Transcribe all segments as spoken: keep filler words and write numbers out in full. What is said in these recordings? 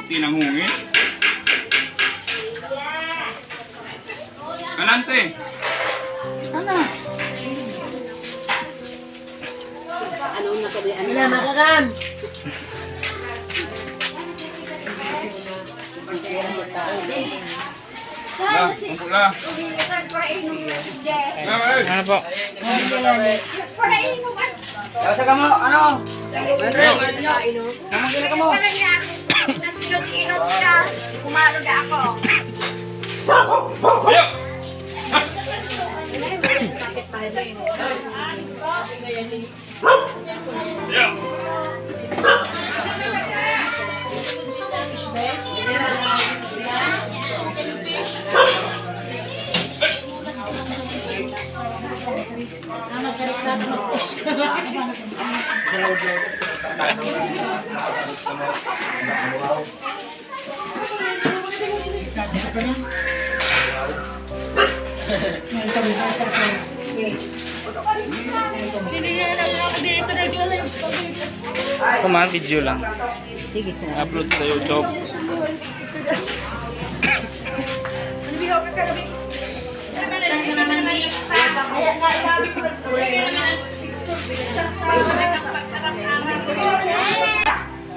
Tinanghungi. Kalante. Sana. Ano na kami? Ano na, makakan? La, upo la. Ano po? Kaya sa kamo, ano? Andre, ano nyo? Namang gina kamo? Kumaro na ako. Ayo! Ito, mga video lang. Sige, sir. Upload sa YouTube.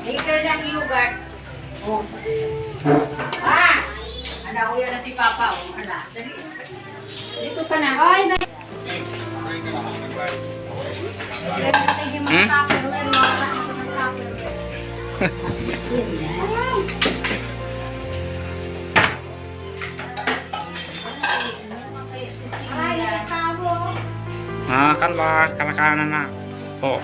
Liter ng yogurt. Ah! Ano, uya na si Papa, oh. Ano? Dali. Dito ka na. Ay, na- Hmm? Ah, kan ba, kalakanan na. Oh.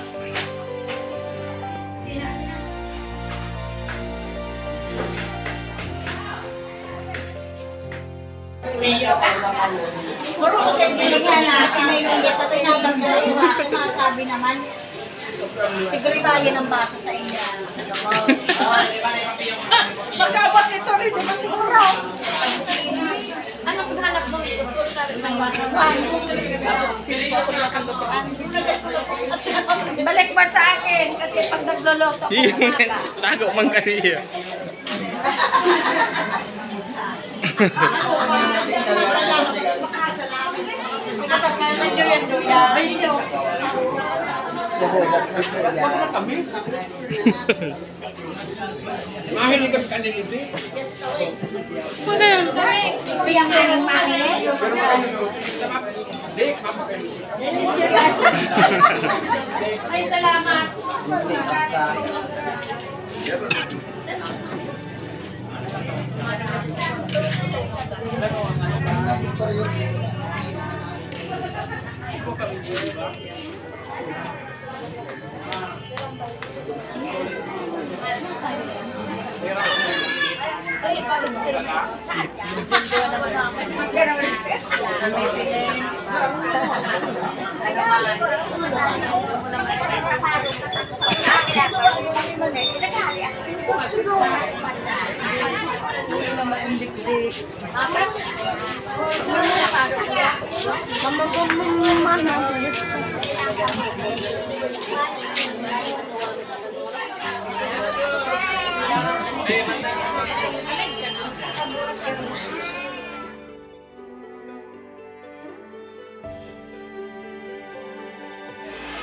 Hindi nga na, si Maylin, sa tinabang na siya, sumasabi naman. Siguro iba yun ang basa sa inyo. Magkabot ito rin, di ba siguro? Ano, maghanap ng doktor na rin ng basa? Balik man sa akin, kasi pag nagloloto ako ng bata. Tago man kasi yun. Mahilig ka sa kaniliti? Ano yun? Kuya nga ng mami. Ay, salamat.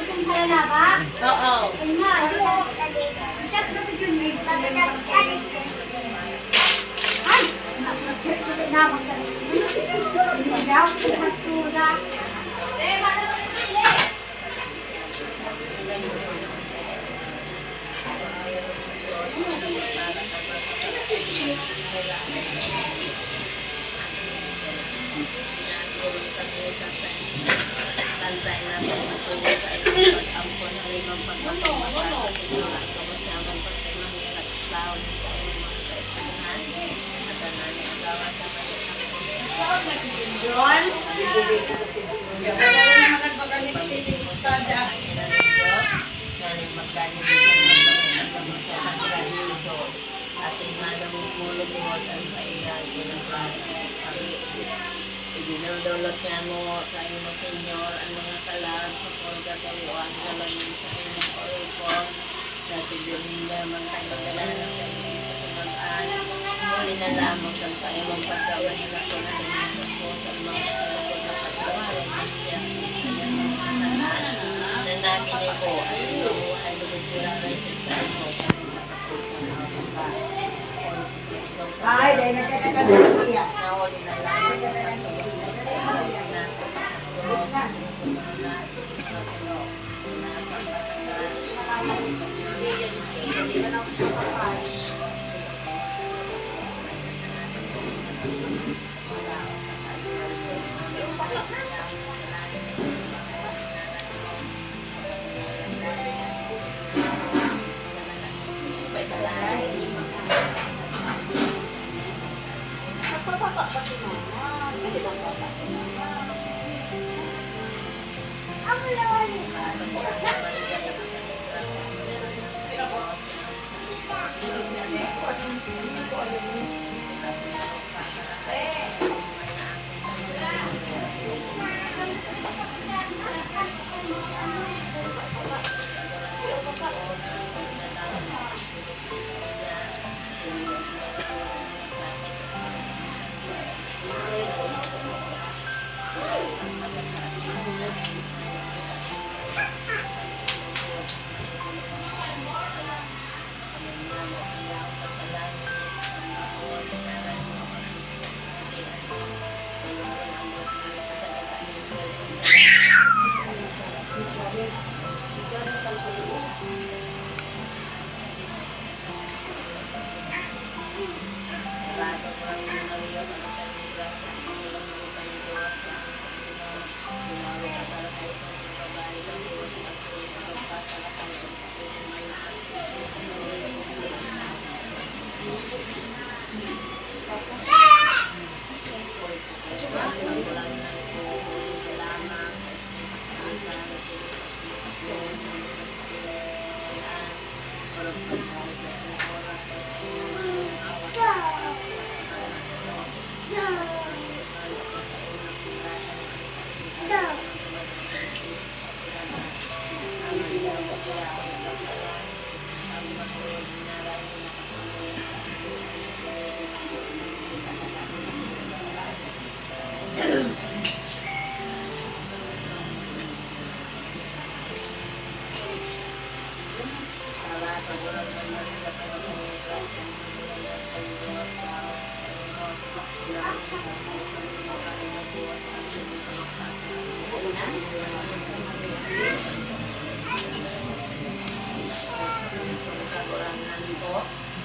Itong halaba? Oo. Ayun na, ayun na. Chat na si Junmaine. Ay! Hindi daw, pinagtula. John? Magkano ba ka nagsiling espada? Ating madamong mulod-mulod ang paingal, pinagpapalibig. Idinodolot niya mo sa imo, Señor, ang mga kalag sa purgatorio, ang salamin sa imong oripon. Sa tigil ninda, magtagdalanan sa Espiritu sa mga Huli na lamang kan paimong pagkabanila ko na rin sa mga lugod na pagkawalan na siya. Na namin ibo, at inuuhan lugod ko lang ang sitwasyon ko. Ay, dahil nagkakakan sa iya. Nahuli na lamang. Nagkakakan sa iya. Nagkakakan sa iya. Nagpapapa pa si mama. Pwede bang papa si mama?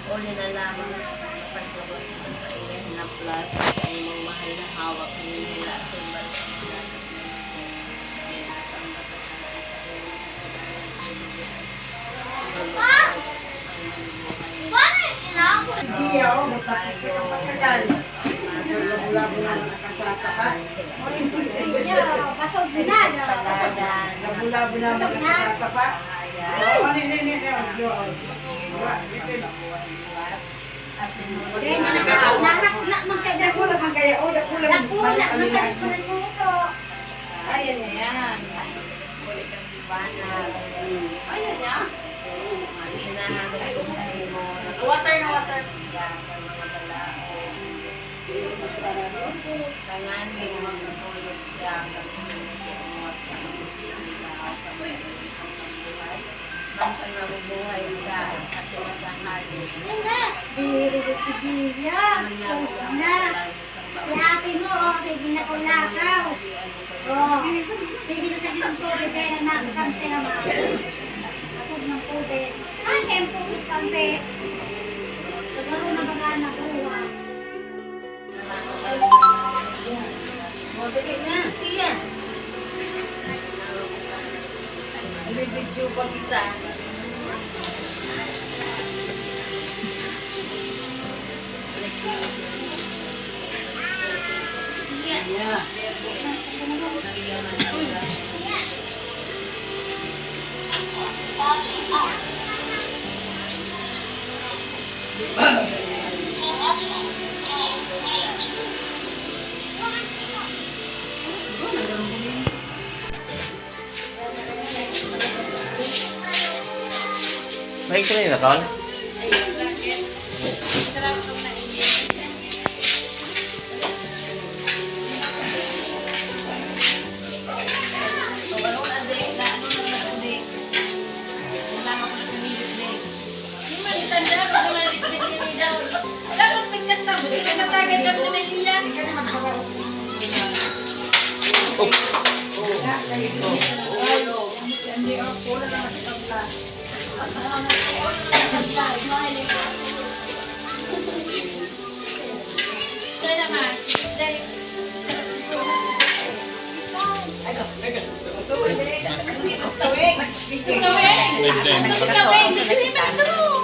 Huli na lamang pagkabot sa iya hinaplas sa imong mahal na hawak, hinula asin balik ang plastic na ito. May atang Hindi, oh, magtapos na ang pagkagal. Labo-labo na ang nakasasaka. Pasod na, pasod na. Labo-labo na ang nakasasaka. Oh, ni, ni, ni, ni, oh, oh. Wa, bitin. Kaya niya nagkakanak na man kaya. Dakula man kaya, oh, dakula man. Dakula, masakit pa rin yung uso. Ayan na yan. Ayan na. Water na water. Tanganing magtutulog siya, magtutulog siya, magtutulog siya. Mantang nabubuhay ka, kasi maghahagis. Diri, sige na. Sige na. Si ate mo, oh, sige na, kulakaw. Oh, sige na, sige na, tubig, kaya na magkante naman. Kasog ng tubig. Ah, kaya ang pungis kante. Nagkaroon na baga na buwan. O, dali na, siya. Binibidyo pa kita. Yeah. May X-ray na, tol?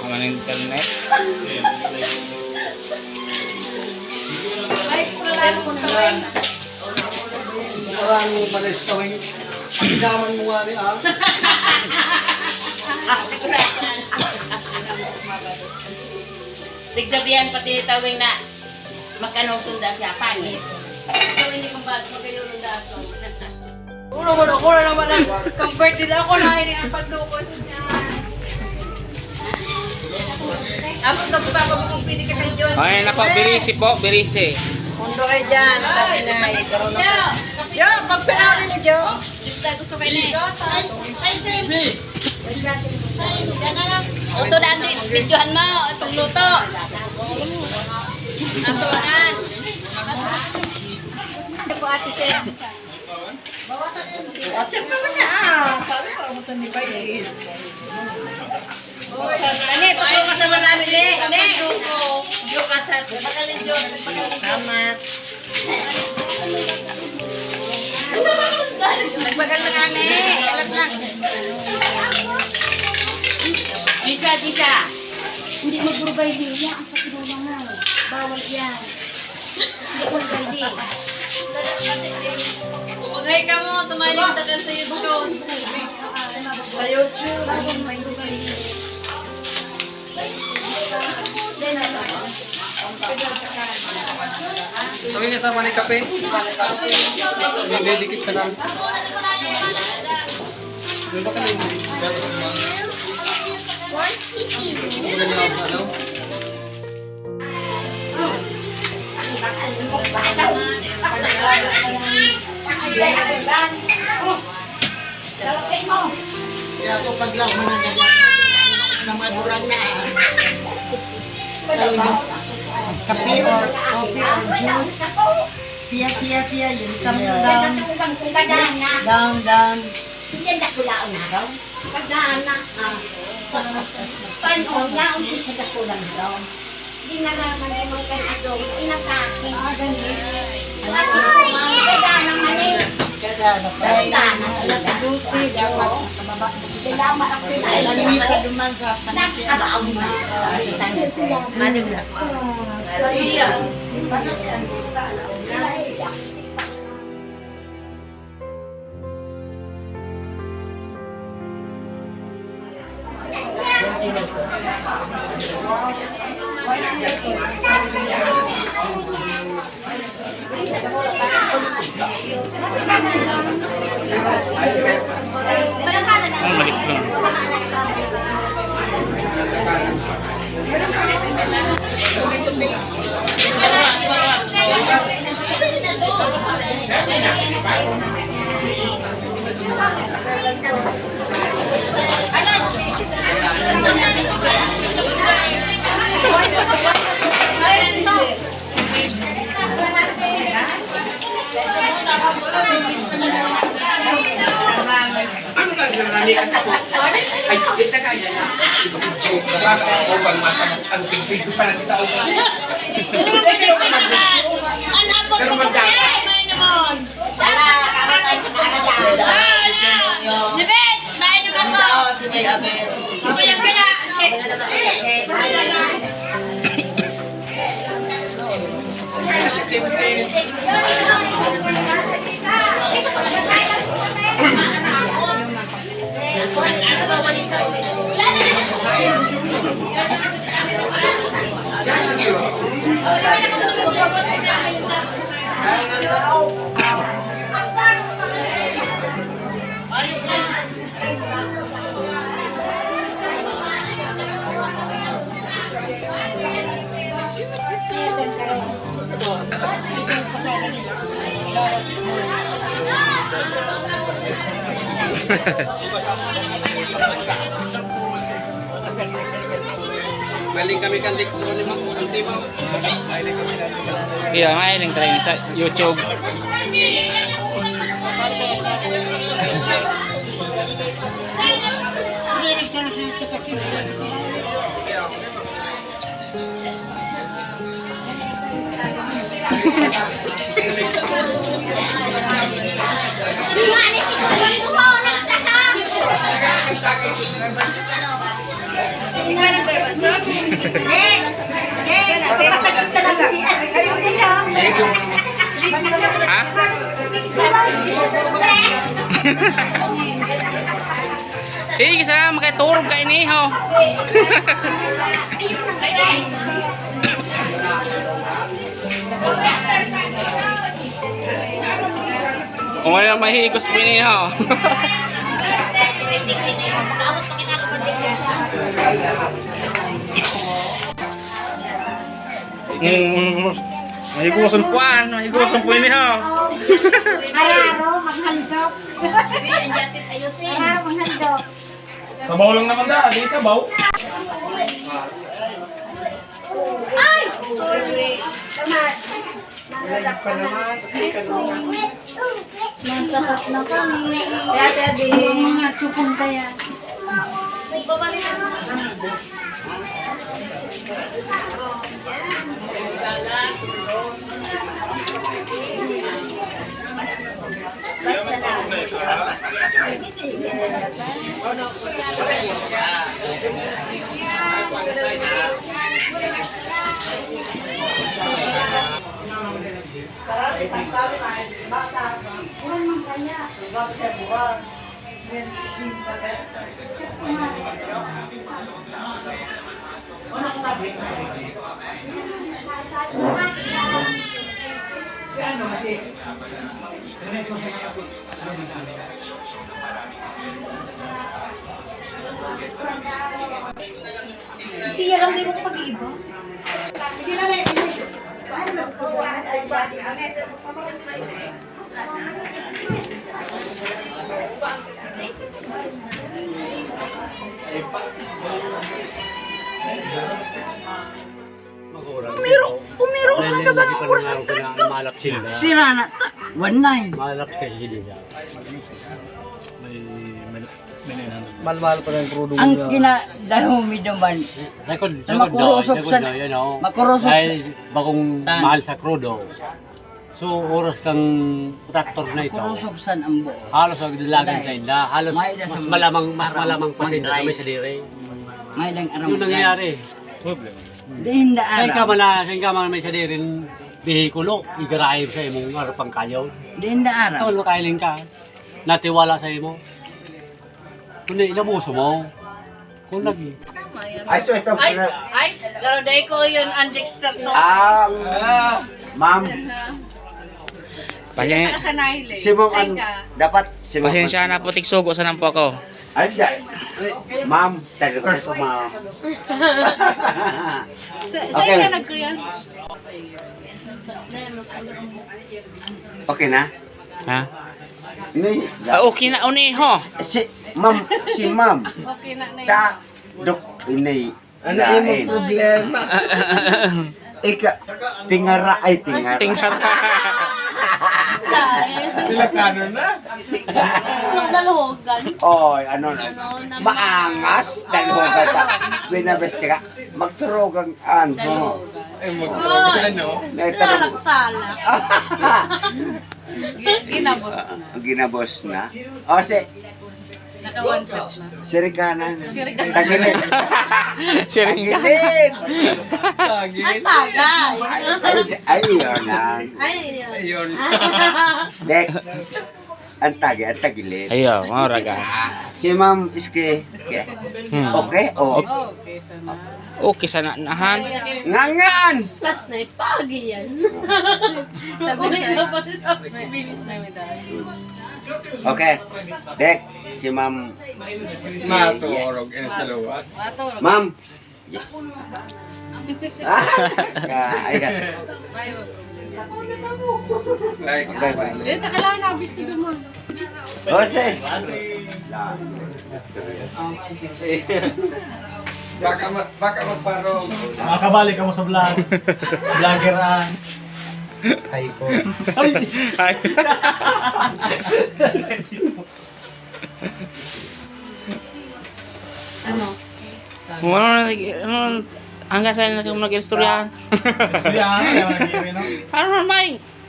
Ang internet. Parang mo pala sa tawing. Ang daman mo nga ni, ah. Nagsabihan pati ni Tawing na magkano sunda siya, pangit. Ito, hindi kong bago, magkano sunda ako. Ulo mo, ako na naman ang convert din ako na, ini ang pagdukot niya. Tapos na po, Papa, kung pwede ka siyang Diyos. Ay, na po, birisi po, birisi. Mundo kayo dyan, sabi na, eh, karoon ako. Yo, pagpinari ni Jo. Gusto, gusto kayo na eh. Ay, ay, Sil. Ay, yan na lang. Oto, dati, videohan mo, itong luto. Ang tuwangan. Ito po, Ate Sil. Ate pa niya, ah. Sabi ko, ano to ni Bailey? Ani, paglukas naman namin, ne, ne. Lukas at magaling Diyos, magaling Diyos. Salamat. Nagbagal na nga, ne. Alas na. Di siya, di siya. Hindi magburbay niya. Ang kapinulang na. Bawal yan. Hindi ko nagbaldi. Umagay ka mo, tumayo yung tagal sa YouTube. Sa YouTube. Kami nga sa Manikape. Nagdidikit sa lang. Ano ba ka na yung ano? Kaya ako pag lang mga ganyan, na madurag na, ah. Kape or coffee or juice. Siya, siya, siya, yun. Come down. Yes, down, down. Yan, dakulaon na raw. Pagdaan na, ah, sa, paano nga, ang gusto sa kulang daw? Di na naman yung mga ganito, inatake. Ah, ganun. Ay, ay, ay, ay, naman eh. Gagana pa. Gagana pa. Alas dose, dapat nakababa. Kailangan ako na. Ay, ang misa duman sa San Jose. Nakabaon na. Ay, San Jose. Manila. Sa iya. San Jose, ang misa, alam niya. Ah, balik lang. Ano ka, nani ka po? Ay, kita ka yan. Baka ako pang mata, ang pigpig ko pa lang kita. Ang apot ko, may naman. Dara, dara, dara, dara, dara. Dara, dara. Nibet, may naman ko. Ito, si May Abel. Ito yung pila. Mahiling kami kan Dick Tro ni Mang Ultimo. Mahiling kami kan Dick Tro. Iya, mahiling tayo sa YouTube. Ha? Sige, sana makaturog ka ini, ho. Kung ano, mahigos po ini, ho. Mm, mahiguson po, ah. Mahiguson po ini, ho. Araro, maghandog. Araro, maghandog. Sabaw lang naman da, di sabaw. Ay! Sorry. Masakit na kami. Kaya, mga tsukong kaya. Siya lang di mo pag-iiba. Umiro, umiro sa mga tabang ang oras ang kanta. Malap sila. Sira na ta. One nine. Malap ka, hindi na. May, may, may nine hundred. Mahal-mahal pa rin ang krudo. Ang na kinadahumi naman. Likod, na likod makurusok daw, likod sa, daw, yun, oh. Makurusok dahil sa bagong saan? Mahal sa krudo. So, oras kang traktor na ito. Makurusok san ang buo. Halos magdalagan sa inda. Halos may da mas sa malamang, mas malamang pa sa inda sa may sadiri. May dang aram. Yung nangyayari. Problem. Di hinda aram. Kaya ka mala, kaya ka mala may sadiring bihikulo, igarahe sa imong harap ang kalyo. Di hinda aram. Ikaw, makailing ka. Natiwala sa imo. Kundi inabuso mo. Kung nag- Ay, so ito Ay, pala. Ay, laro day ko yun, ang Dexter to. Ah, ma'am. Pasen-, Saka sa Nile. Si ma'am, Saan ang ka? Dapat si ma'am. Pasensya na po, tigsugo sa po ako. Ay, da-, ma'am, talaga po, ma'am. Sa, saan Okay. ka nagkuyan? Okay na? Ha? Ni, Ah, okay na, uni, ho. Si, ma'am, si ma'am. Okay na, na Ta, dok, ini, Ano imo lain. Problema? Ika, tingara, ay, tingara. Tingara. Ilocano na? Yung daluhogan. Oy, ano na? Ano na Maangas, daluhogan ta. Binabes ka. Magturugang, ano? Daluhogan. Ay, magturugang, ano? May tarug- Salak-salak. Gi-, ginabos na. Ginabos na? O, si Naka-one shot na. Sirikanan. Sirikanan. Tagilid. Sirikanan. Tagilid. Ang tagay. Ay, ay, ay, yun na. Ay, yun. Ayun. Dek, ang tagi, ang tagilid. Ayo, maura ka. Si Ma'am Iske. Okay? Hmm. Okay? O. Okay. Okay sana. Okay sana, nahan. Ngangan! Last night, pagi yan. Sabi na sa'yo. May bilis na medal. Okay. Dek, si Ma'am. Maturog yan sa luwas. Maturog. Ma'am. Yes. Ah, ayan. Ay, oh. Like, bye-bye. Eh, takala na, bisto naman. Boses. Baka ma-, baka magparong. Makabalik kamo sa vlog. Vlogger, ah. Ay po. Ay. Ay. Ano? Kung ano, ano, hanggang saan na kami nag-istoryahan? Istoryahan, kaya nag-iinom. Ano naman, may,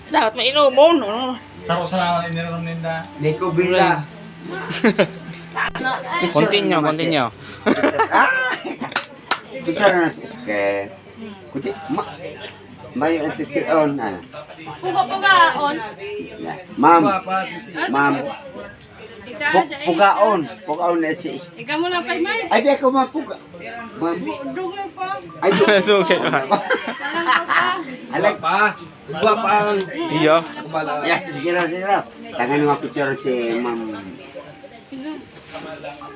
dapat may inomon, ano? Saro-saro naman ininom ninda. Nico Villa. Continue, continue. Ah! Picture na si Iske. Kuti, ma-, mayo ang titiyon, ah. Puga-pugaon. Yeah. Ma'am. Ma'am. Ika, Pu-, dai. Pugaon. Pugaon na si Is-, Ika mo lang kay Mike. Ay, di ako mapuga. Ma'am. Dugay pa. Ay, du- Dugay pa. Alag pa. Guwapa ang Iyo. Kumala. Yes, sige na, sige na. Tangan mo ang picture si Ma'am.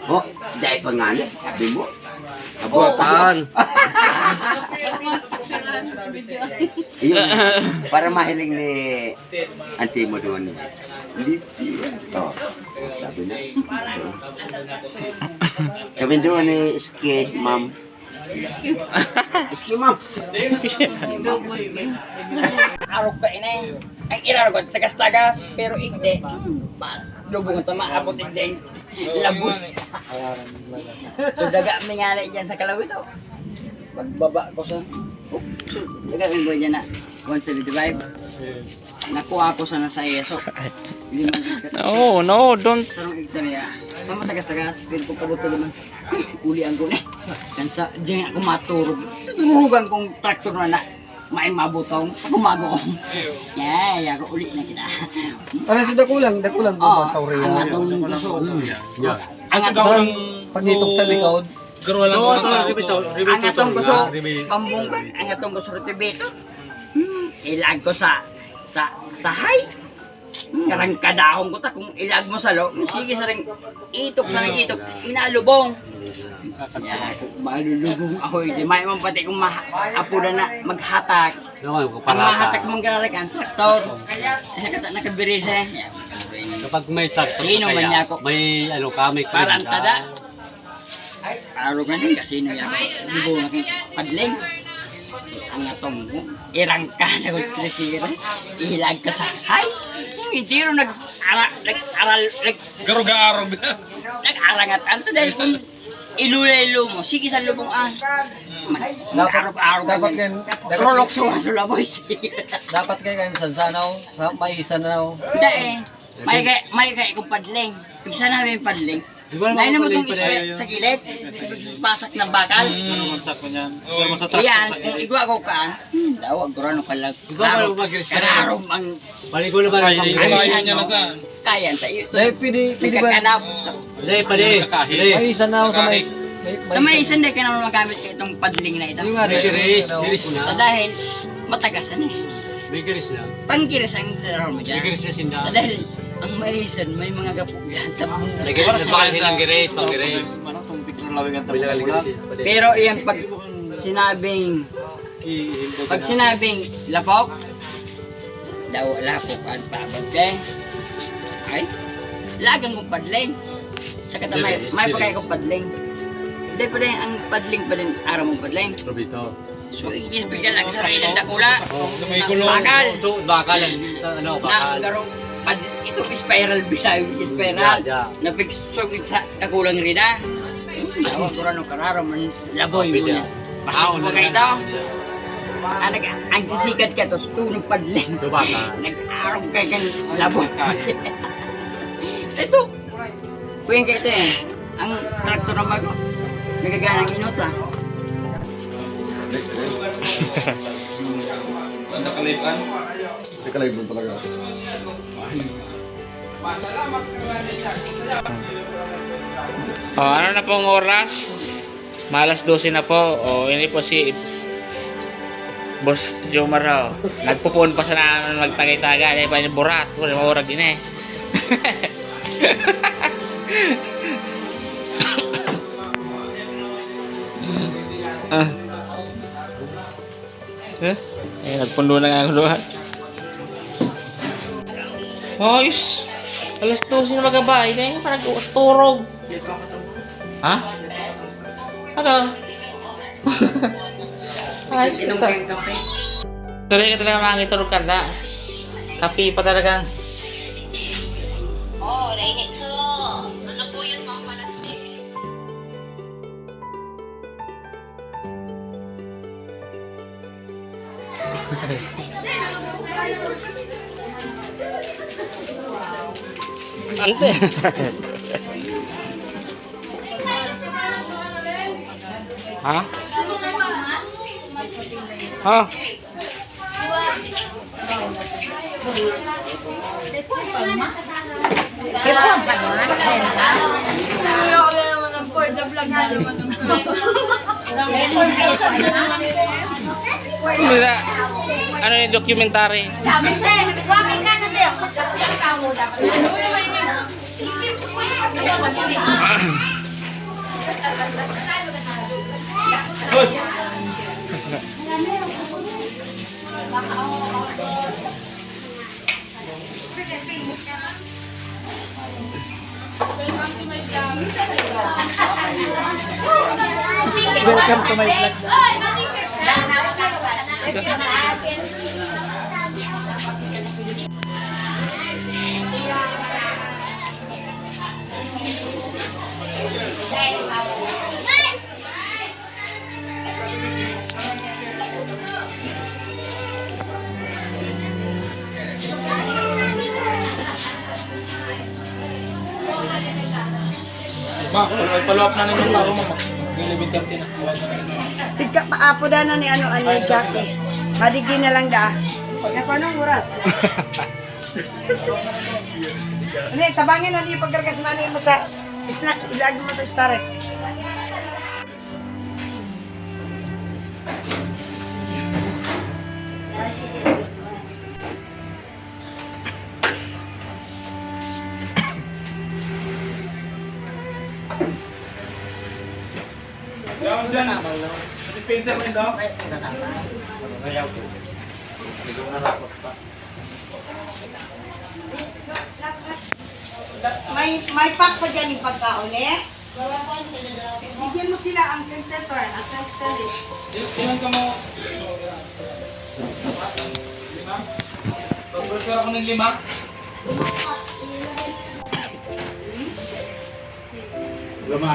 Oh, dai pa nga na, sabi mo. Abuapan. Iyo, para mahiling ni auntie mo doon. Hindi, oh, sabi na. Sabi doon ni Iske, ma'am. Iske, ma'am. Double. Arog ka, inay. Ang irarog, tagas-tagas, pero igdi. Lubong ang tama, abot igdi. Labon. So, daga mi nga na dyan sa Kalawit, oh. Pagbaba ko sa, oh, so, daga mi dyan na one seventy-five. Nakuha ko sana sa iya, so, limang hektarya. No, no, don't. Sarong hektarya. Tama, tagas-tagas, pero pagkabot ko naman, ulian ko na. Yan sa, diyan ako maturog. Tururugan kong traktor na na. May mabutong, gumago. Yeah, yeah, uli na kita. Ano sa dakulang, dakulang Oh, guma sa uriya? Ang atong gusto. Hmm. Yeah. Ang atong Pag-itok sa likod. Garo lang Oo, ko ito, ang ribito, ribito Ang atong to. Gusto, Ah, ribito. Pambungkag, ang atong gusto, ribito. Hmm, ilag ko sa, sa, sa hay. Hmm, karang kadahon ko ta, kung ilag mo sa lo, hmm, sige sa ring itok, sa ring itok, inalubong. Yan, malulubong ako, hindi. May man pati kung maha-, apo na na maghatak. Naman, kung Ang pahatak. Mahatak mong ganarik, ang traktor. Eh, kata nakabiri siya. Yan. Kapag may traktor Sino ka man kaya, niya ako? May ano ka, may Parang kring ka. Tada. Araw ka din, kasi nung yan, libo na kong padling. Ang atong, irang ka, sagot ko siya, ihilag ka sa, hay! Kung entero nag-ara-, nag-aral, nag-, Garog-arog. Nag-arangat, anto dahil kung ilulelo mo, sige sa lubong, ah. Mag-, Dapat, mag-arog-arog dapat ka ganyan. Yan, dapat Rolok suwa sa laboy, sige. Dapat kayo kayo sa sanaw, sa maisan na, oh. Hindi eh. May kaya, may kaya kong padling. Pigsa namin yung padling. Di ba, Dahil naman mga itong pala ispe-, yun? Sa gilid, pasak ng bakal. Hmm. Ano man sa kunyan? Pero masatrak Iyan, sa kung gilid. Igwa ko ka, hmm, daw, agurano ka lang. Di ba, Kararo-, wala mag-respect? Kararo ang Balik ko na ba? Ay, Ang iba yan niya na sa Kaya, sa iyo, Dahil pwede, pwede ba? Nagkakanap. Dahil pa, dahil. Kakahi. May isa na ako sa may, Kakahi. may, may Sa may isa. Isa, hindi ka naman magamit itong padling na ito. Yung nga, May dahil, giris, ano, giris na. Sa dahil, matagas na eh. May giris na. Panggiris ang tiraw mo dyan. May giris na sinda. Sa dahil, ang maisan, may mga gapog yan. Tapos, May giris, bakal silang giris, pang giris. Ano, itong picture lawig ang May tabok lagi lang. Giris, pwede. Pero iyan, pag sinabing, pag sinabing lapok, daw lapok ang tabag eh. Ay, lagang kong padling. Sa kata may, Giris, may giris. Pagkain kong padling. Hindi pa rin, ang padling pa rin, aram mong padling. Rubito. So, ibigyan lang sa rin ng dakula. Oh, sa may gulong. Bakal. So, bakal yan. Sa ano, Na, bakal. Garong, pad-, itong spiral, Bisaya, spiral. Yeah, yeah. Napigso sa dakulang rina. Tawag ko rin, kararo, man, laboy Pwede, mo na. Ah. Ah, Bakit mo una kayo na. Daw? Ah, nag-, ang sisikat ka, tapos tulog padling. So, baka. Nag-arog ka kang laboy. Ito, Kuya, kaya ito eh. Ang traktor na bago. Nagagana ang inot ah. Ang nakalipan? Teka lang, ibang talaga. Oh, ano na pong oras? Malas dose na po. Oh, ini po si Boss Jomar, oh. Nagpupuon pa sana magtagay-tagay. Dahil pa yung burat. Wala maurag ini eh. Ah. Eh? Eh, nagpundo na nga ang luha. Ayos. Alas dose na magabay, dahil nga parang turog. Ha? Ano? Ayos ka sa. Tuloy ka talaga makakitulog ka na. Kape pa talaga. Oh, Reynex, oh. Ano po yun, mga malaki? Ante. Ha? Ha? Ano na? Ano yung documentary? Welcome to my vlog. Ma, follow up na ninyo bago mo mag-eleven thirty na. Tigka, paapo da na ni ano, ano, Jackie. Madigdi na lang da. Kaya pa anong oras? Ano, tabangin na niyo pagkargas mani mo sa snacks, ilag mo sa Starex. Down dyan. Dispenser mo yun, Doc? May, may pack pa dyan yung pagkaon, eh. Bigyan mo sila ang sent pepper, ang sent pepper. Ilan ka mo? Lima? Pag-prepare ako ng lima? Lima.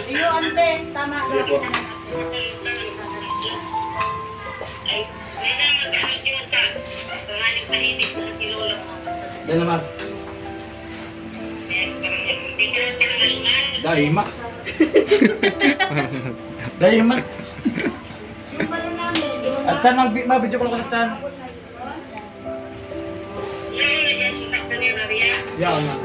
Iyo, ante, tama na. Dahil naman. Dahima. Dahima. At saan mag-, ma-video call ko sa saan? Yan na.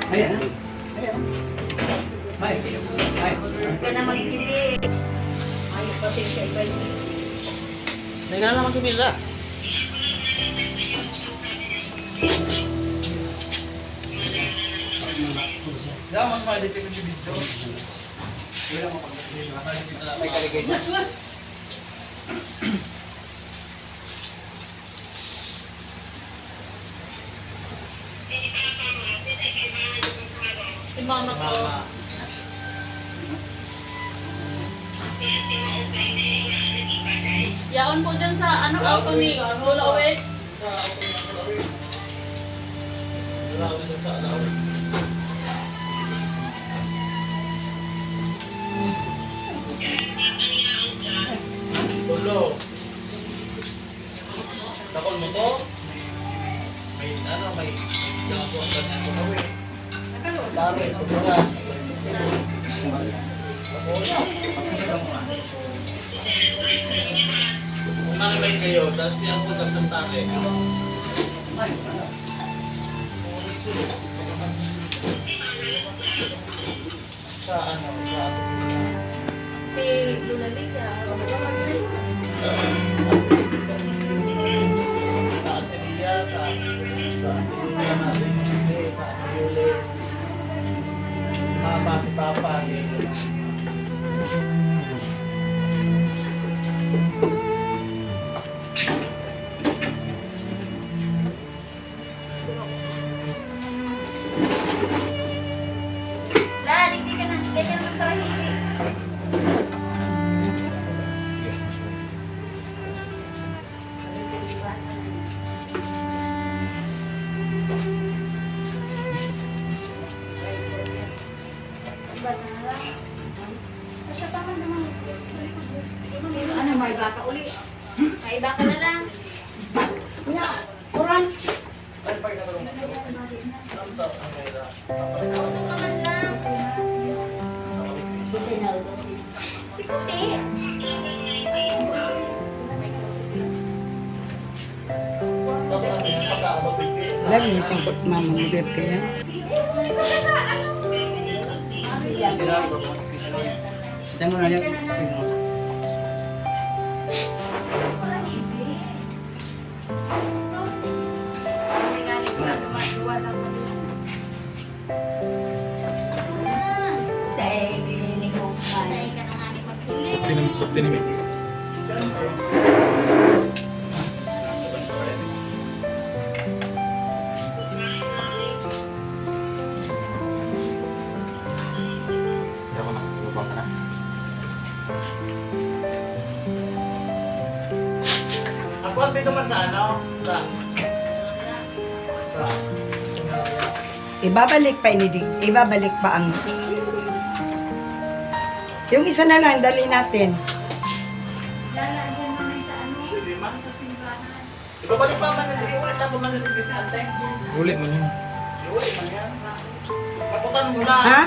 Ayan. Ayan. Ay, ay. Huwag ka na magigibig. Ay, pasensya, iba yun. Nagkala na magkipila. Daw, mas mahal dito yung video. Wala mo pag-, may kaligay na. Mas, mas. Si mama ko. Mama. Yaon po dyan sa ano, auto ni Lola Uwet. Sa auto ni Lola Uwet. Lola Uwet sa auto. Tulo. Dakul mo to? May ano, may, may gawa ko ang ganyan ko gawin. Dami, sobra. Kung ano may kayo, tapos di ako nagsasabi. Sa ano, sa Si Luna Lia. Sa Ate Lia, sa, sa Ate Lia, sa Ate Yuli. Si Mama, si Papa, si La, digdi ka na. Kaya ka naman para hindi. Ano, may baka uli. May baka na lang. Kuran. Auto ka man lang. Si Puti. Lagi niya siyang pag-, mamamugad kaya. Tignan mo na yan. Dahil ni Hukman. Dahil ka na nga ni Magpiling. Puti na, puti na, may. Pero kung nakatulog ka na. Ako ang pito man sa ano? Sa, sa, Ibabalik pa ini di-, ibabalik pa ang, yung isa na lang, dali natin. Lalagyan mo na sa ano? Pwede man. Ibabalik pa man, hindi ulit ako man sa ante. Uli man yan. Uli man yan. Kaputan mo lang. Ha?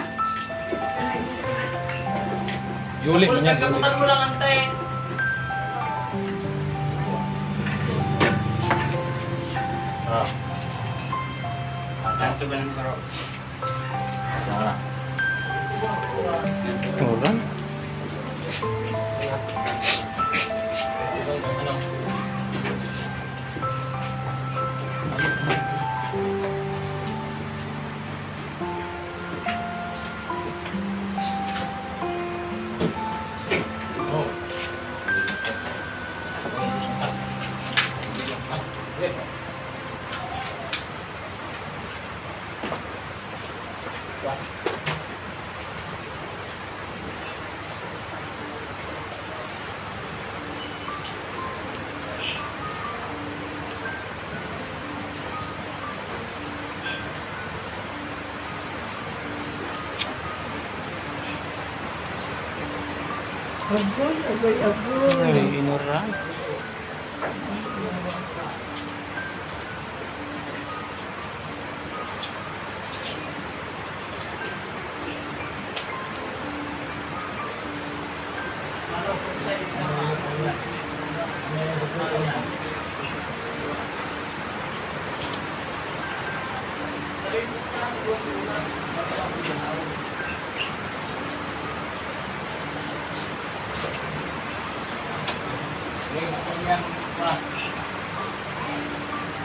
Uli man yan, uli. Kaputan mo lang, ante. Ah. Ang tanto ba ng baro? Tara. Ito lang. Agoy, agoy, agoy. Ay, inura.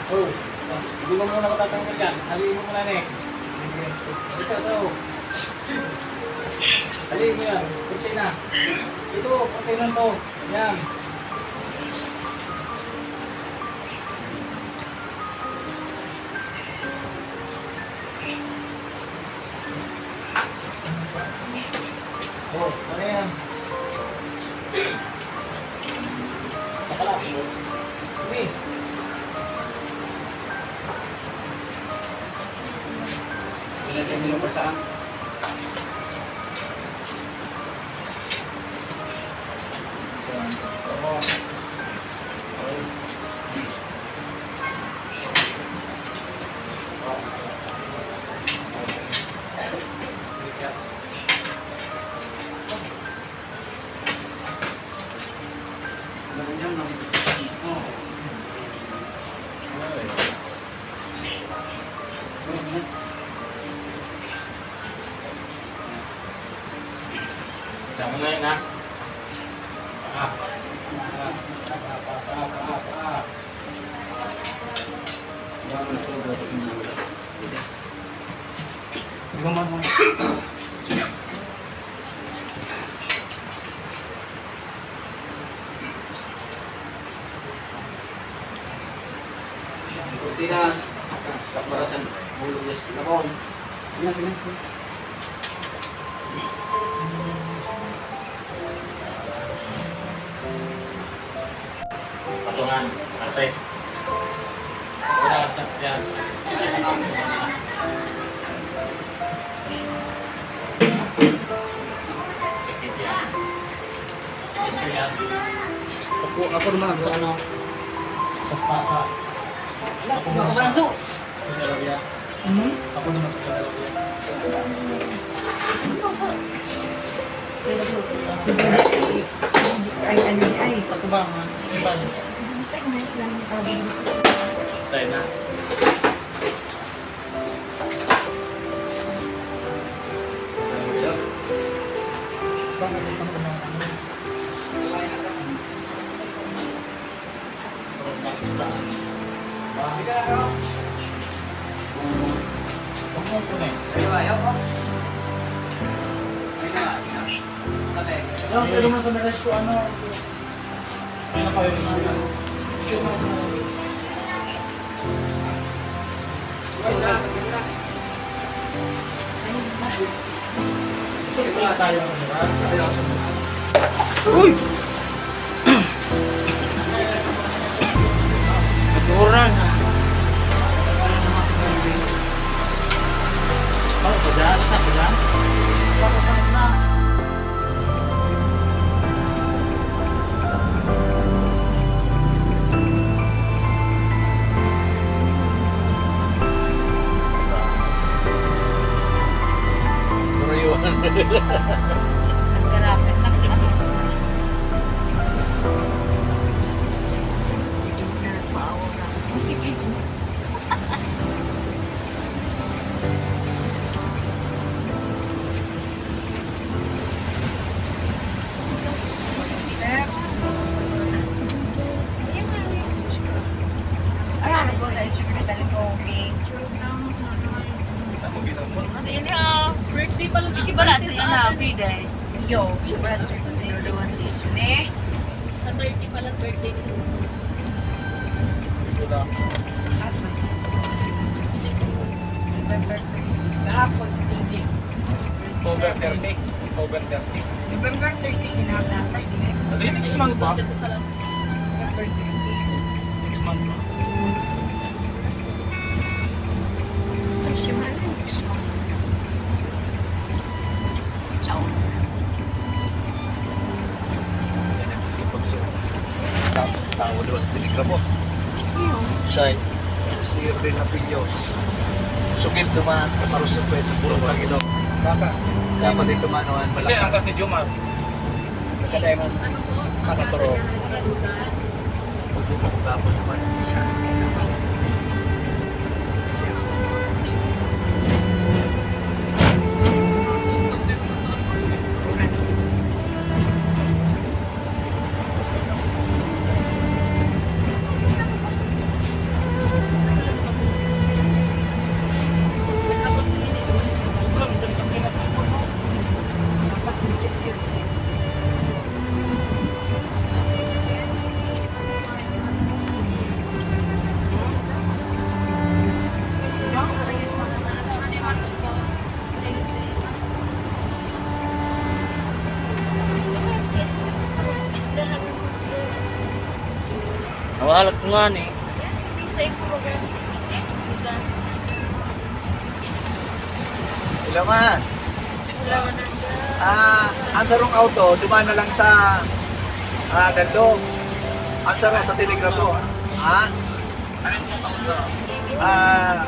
Oh, hindi mo muna matatanggal yan. Haliin mo muna, Nick. Ito, ito. Haliin mo yan. Kurtina. Ito, kurtina to. Yan. Oh, ano yan? Baka Uy. Pinagkabilo pa saan? Tama na yun, ha? Ah. Di ba, ma'am? Ang kurtina, kaparasan, hulog na sa labon. Yan, yan, yan. Patungan, ate. Wala sa piyansa. Ako, ako naman ang sa ano, sa, sa, sa, ako naman sa Saudi Arabia. Hmm? Ako naman sa Saudi Arabia. Ay, ano, ay. Ako ba, mga iba? Sa inyo lang, tawag mo sa Tayo na. Pero naman sa mga ano, Uy! Natural. Ano pa dyan? Ano pa dyan? Ang garapit na. Sige. Sir? Ay, ano po, sir? Siyempre, sa okay. Ate, ini, ah, birthday pala na. Wala, ito sa yan, ah, atin. Birthday. Yo, birthday. Ne? Sa thirty pala birthday nito. Ito lang. November thirty. Kahapon si T V. October thirty. October thirty. November thirty si Tatay. Hindi, next month pa. November thirty. Next month pa. Ay, si Mami, next month. Sa una. Yan, nagsisipag-sipag. Tao, tao, luwas, telegrafo. Siya, si Erwin Lapillo. Sugid naman, parang sa pwede, puro lang ito. Baka. Dapat ito, manuhan, malaki. Kasi ang kas ni Jomar. Nagkadaya mo. Ano po? Makaturo. Tapos naman siya. Nawalat ko nga ni. Hello, ma. Ah, ang sarong auto, duman na lang sa, ah, Dando. Ang sarong sa Telegrapo. Ha? Ah,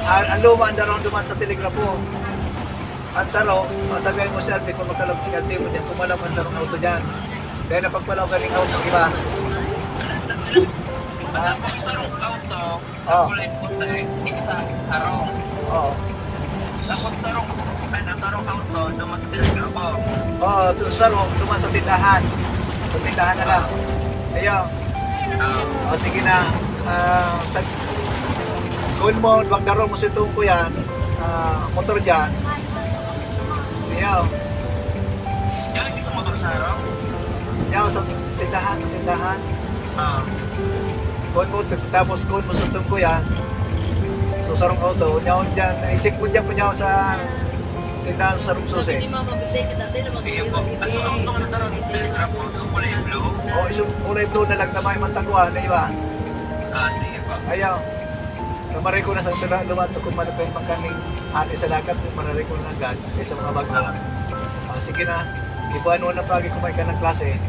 ah, ang luma, ang darong duman sa Telegrapo. Ang saro, masabihan mo siya, di ko magkalabot si Kaltimo diyan, kumalam ang sarong auto diyan. Kaya napagpalaw ganing auto, iba. Ah. Ang sarong auto, Oh. Kulay puti, isa, sarong. Oo. Tapos sarong, ano, sarong auto, duman sa Telegrapo. Oo, ito sarong, duman sa tindahan. Sa tindahan na lang. Ayaw. Oo. O, sige na. Ah, sa, kun mo, magdaro mo si Tungko yan, ah, motor dyan. Ayaw. Yan, gusto motor sa harap? Yaw, sa tindahan, sa tindahan. Ah. Kun mo, tapos kun mo sa Tungko yan. So, sarong auto, nyaon dyan. I-check mo dyan, kung nyaon sa tindahan sa sarong susi. Iyo po. At sa auto nga nagkaroon ng Telegrapo, so kulay blue? O, iso, kulay blue na lang na may mataguan, di ba? Ah, sige po. Ayaw. Kamaray ko na sa tula, lumato kung malapit magkaning hati sa dagat, di mararay ko na agad, kaysa mga bagyo. Ah, sige na. Ibuan mo na pagi kung may ka ng klase.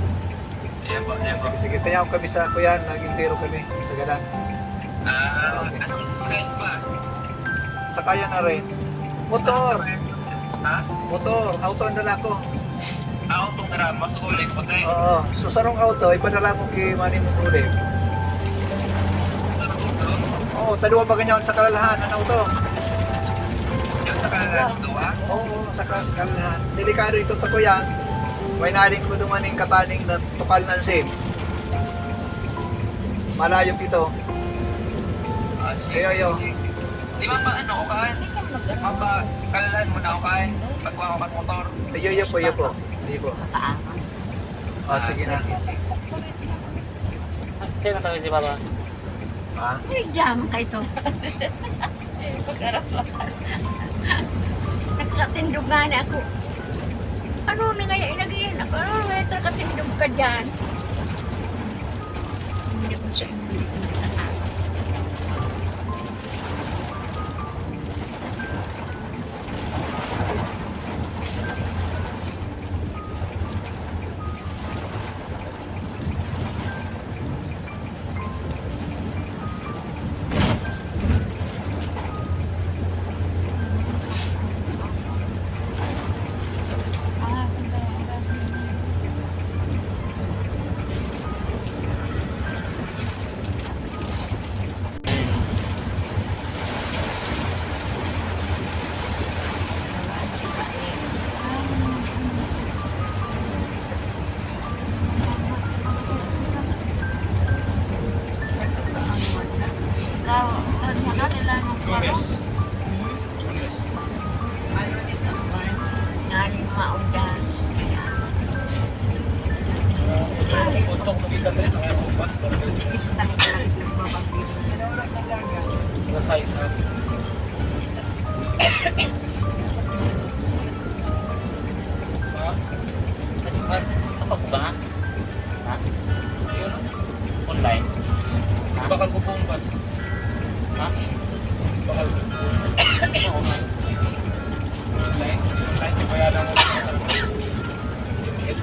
Ayan po, ayan po. Sige, sige. Tayaw kami sa kuyan, naging tiro kami sa gadan. Ah, okay. Anong side ba? Sakayan na rin. Motor. Ha? Motor. Auto na lang ako. Ah, auto na lang. Mas ulit, puti. Oo. So, sarong auto, ipadala mo kay Manny Muguli. Oo, taluwa ba ganyan sa kalalahan? Ano auto? Yung sa kalalahan, sa duwa? Oo, sa ka-, kalalahan. Delikado ito, tako yan. May naling ko duman yung kataning na tukal ng sim. Malayo ito. Ah, sige, Ayo, ayo. sige. Di ba pa, ano, ukahan? Mapa, kalalahan mo na ukahan. Pagkuha ko kan motor. Ayo, ayo po, ayo po. Ayo po. Kataahan. Ah, sige na. Sino tawag si Papa? Ha? Ay, dam ka ito. Nakakatindog nga na ako. Ano na nga yung inagihan ako? Ano na nga yung nakatindog ka dyan? Hindi ko sa, hindi ko sa Ikaw, saan ka na? Kailangan mo pa. Lunes. Lunes. Ano, Diyos ang buwan? Nani maundan. Puntok mo dito, Andres, ang bus, pero Pista ka lang, nagbabagyo. Alas sais na. Ha? Kapag ba? Ha? Ayun, oh. Online? Ha? Bakal ko buong bus. Ha? Bakal ko. Oo. Online? Online, kaya lang ako sa email.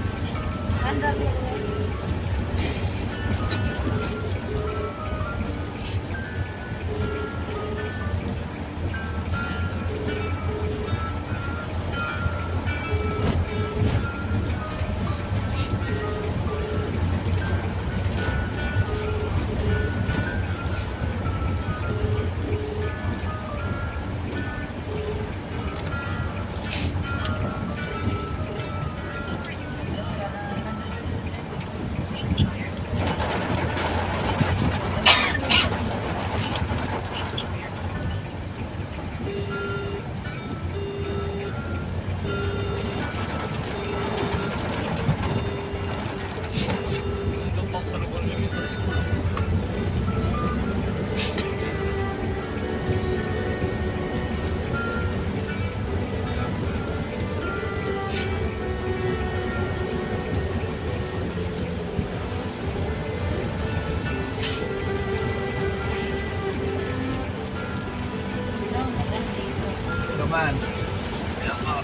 Man,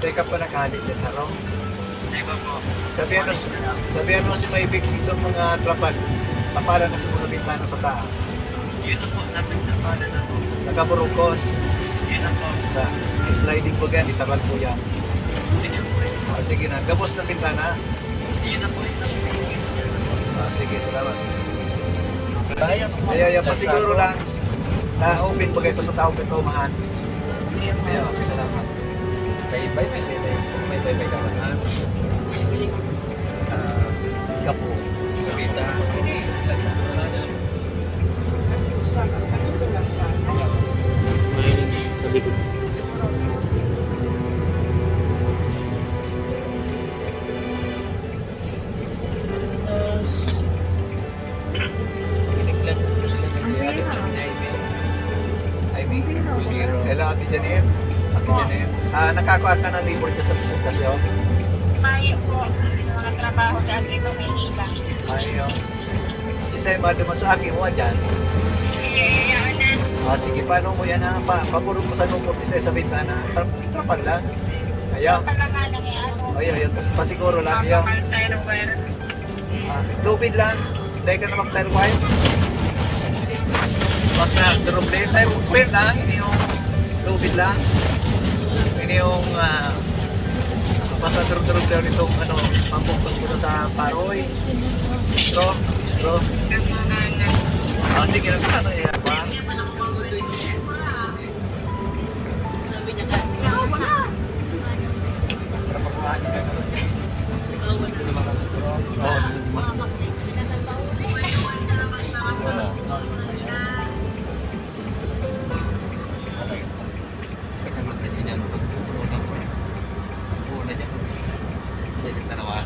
teka pa, nakahalik na sa room. Teka po. Sabihan mo, sabihan mo si Maybig itong mga trapal. Tapalan na sa mga bintana sa taas. Yun na po, nasa tapalan na po. Nagkaburukos. Yun na po. Sa sliding po yan, itaral po yan. Sige po. Ah, sige na. Gabos na bintana. Yun na po, yun na po. Ah, sige, salamat. Kaya, kaya, pasiguro lang. Na open bagay pa sa tao, ito, mahan. Kaya, salamat. May bye-bye, may bye-bye. May bye-bye ka ba, ha? Ah, ikaw po, sa Vita. Sa, ano ko lang sa, sa likod. Ay, may. Hello, Ate Janet. Ate Janet. Ah, nakakua ka ng labor dyan sa presentasyon? Mayo po. Mga trabaho dati ko may iba. Ayos. Si Sir Mado mo sa akin, wa dyan. Iya, iya, iya, na. Ah, sige, paano mo yan, ha? Pa, pagurong mo sa number ni Sir sa bintana. Tra-, trapal lang. Ayaw. Trapal lang nga lang, eh, ano. Ayaw, ayaw. Tapos pasiguro lang, ayaw. Normal tire wear. Ah, lubid lang. Dahil ka na mag-tire wire. Basta durog na yung tire wire lang. Ini yung lubid lang. Ini yung, ah, basta durog-durog lang itong, ano, pampugkos ko sa paroy. Straw, straw. Ah, sige lang. Ano yan, ba? Sabi niya kasi, "Ah, wala." Para makuha niya kayo. Ah, wala. Sa mga, oo, sa mga. Wala. Sa kamata niya, ano, pag puno ko, eh. Puno niya. Sa gitna naman.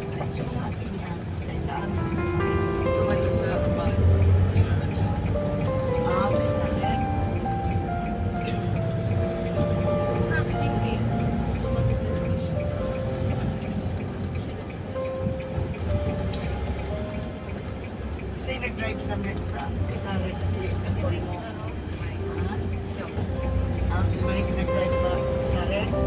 Sa inyo mga pilihan, sa, sa amin, sa, tumayo sa ba-, ah, sa Starbucks. Sabi, Jinky, tumayo sa television. Siya yung nag-drive sa, sa Starbucks, si Mike. Ha? So, ah, si Mike nag-drive sa Starbucks.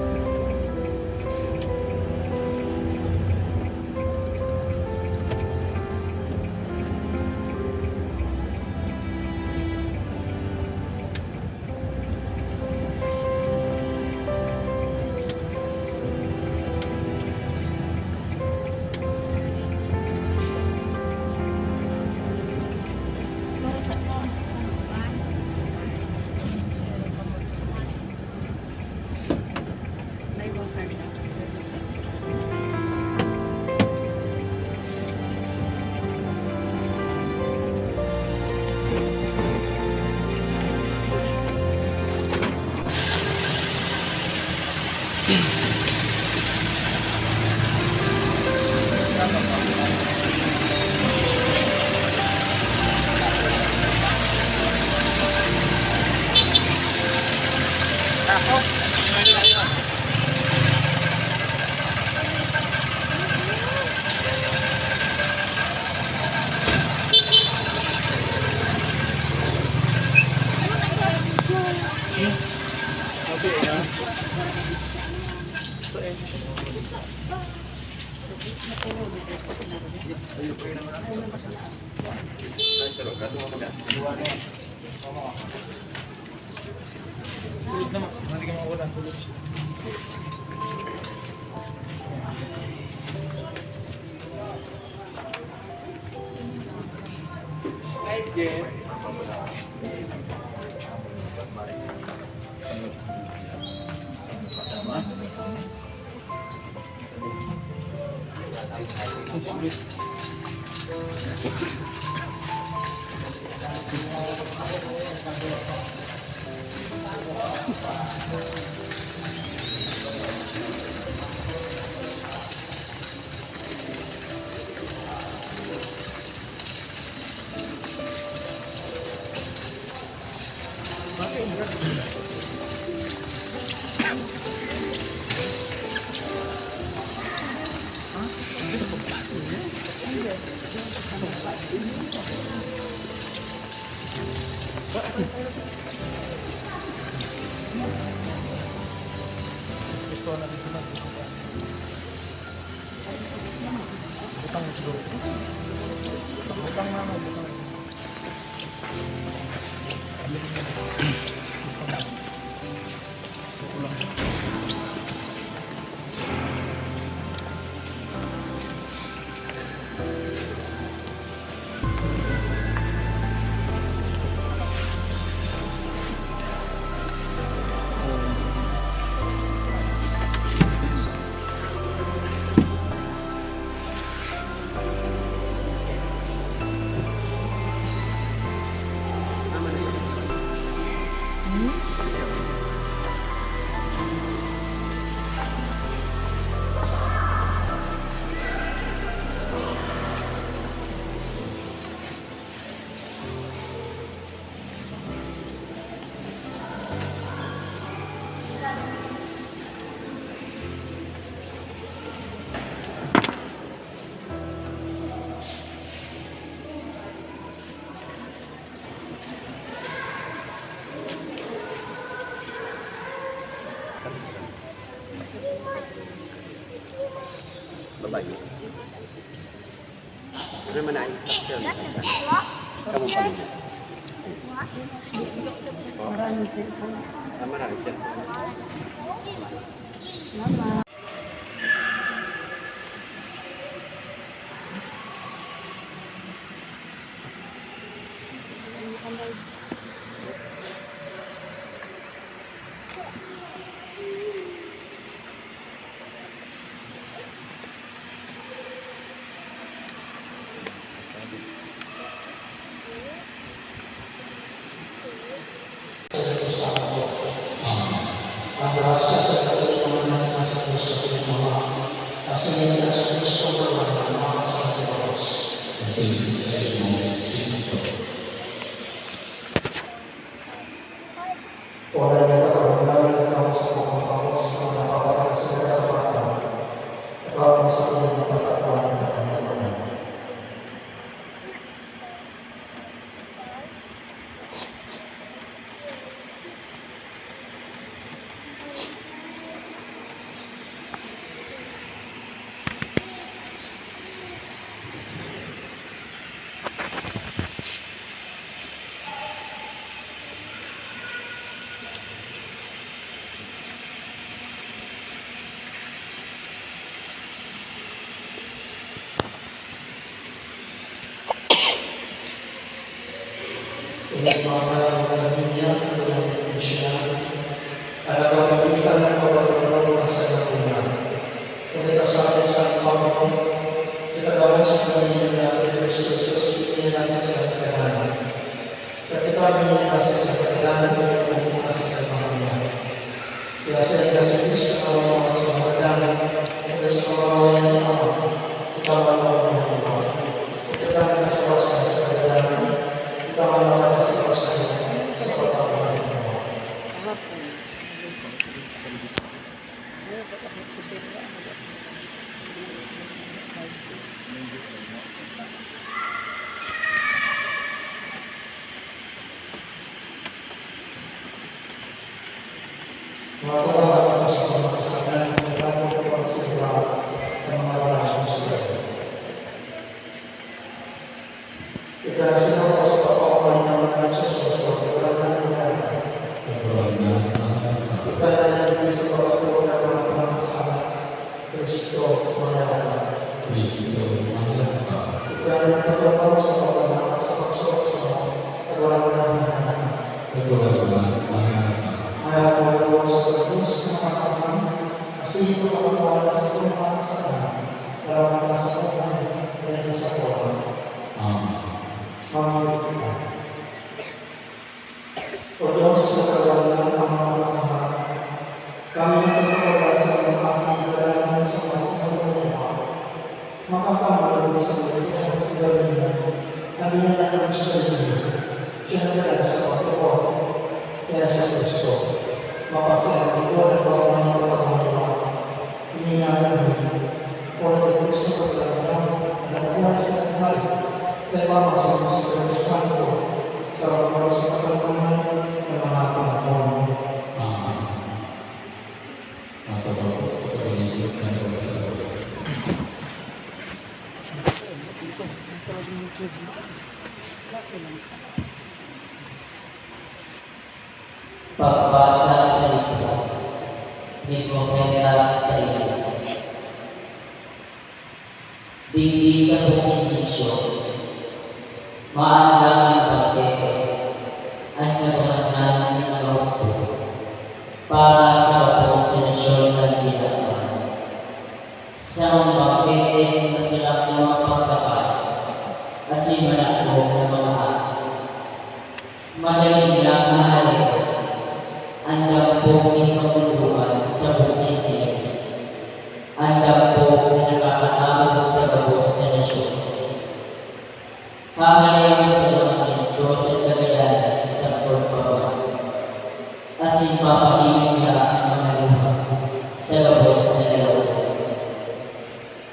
Gusto na dito na. Butang siguro. Butang, butang na, no, butang. Babae. Ano man ay? Kamu pa rin. Maraming cellphone. Ah, maraming cellphone. Mama. Ang grasya sa Katotohanan na sa Kristo Ama, at sa Jesu-Cristo na mga kasal ni Dios. At sa Espiritu Santo. Wala niya kapagmulawan ikaw sa bukang pagos na napapatay sa mga bata. Ikaw ang sa kanyang pagkatuan na kanyang. Inagmamahal na niya sa kanyang iglesia, at nagpapakita ng pagkakulong na sa kanya. Kung ito sa atin sa pamilya, kita gabos na niya na Cristo Jesus, niya na sa sangkahan. Pagkatapos niya na sa sangkahan, niya na sa pamilya. Kaya sa iba si Cristo, ang mga sa mga dami, kung sa mga mga Ikaw ang mga iba. Ikaw ang nagsasabi sa kagalanan. Ikaw ang nagsasabi sa pagkakaroon. Mga kababayan ko sa mga kasalan, kailangan ko pag-obserba ng mga parang Israel. Ikarasino ko sa pagkakuan ng mga nagsususo, ikarasino ko. Ikarasino ko sa pagkakuan ng mga parang sa Kristo, mga Kristo, mga Ikaw ang nagtutupad sa pagmamahal sa pagsuot sa mga Espiritu, pagkakuha na sa luma sa langit, dawa na sa buhay, dahil sa buhay. Amen. Mamimili kita. O Diyos, sa kawalan ang mga pagmamahal, kami nagpapagawa sa mga aking kailangan sa mga sinabi mo. Makakamalagay sa mga sinabi niya, na dinala ng Espiritu, siya nagdala sa pagtubod. Kaya sa Kristo, mapasaya ang ito na gawa ng pagkabayan. Iningalan mo, o Kristo, pagkabayan, nagbuhay sa buhay, kay Ama sa Espiritu Santo, sa mga sa pagkabayan ng mga panahon. Amen. Matubag po sa paghinigit ng pagsasabi. Pagbasa sa libro ni Propeta Isaias. Digdi sa Bukid nin Sion, maandam nin bangkete, an Kagurangnan nin mga hukbo, para sa gabos na nasyon kan tinapay. Sarong bangkete na sarang na mga pagkakan, asin manakop na mga aki. Madali niyang hahareon an dampog nin kamundoan sa bukid na ini, an dampog na nakakatabog sa gabos na nasyon. Hahareon an Kagurangnan nin Dios an Kagadanan sagkod pa man, asin papahiling niya an mga luha sa gabos na dalaw.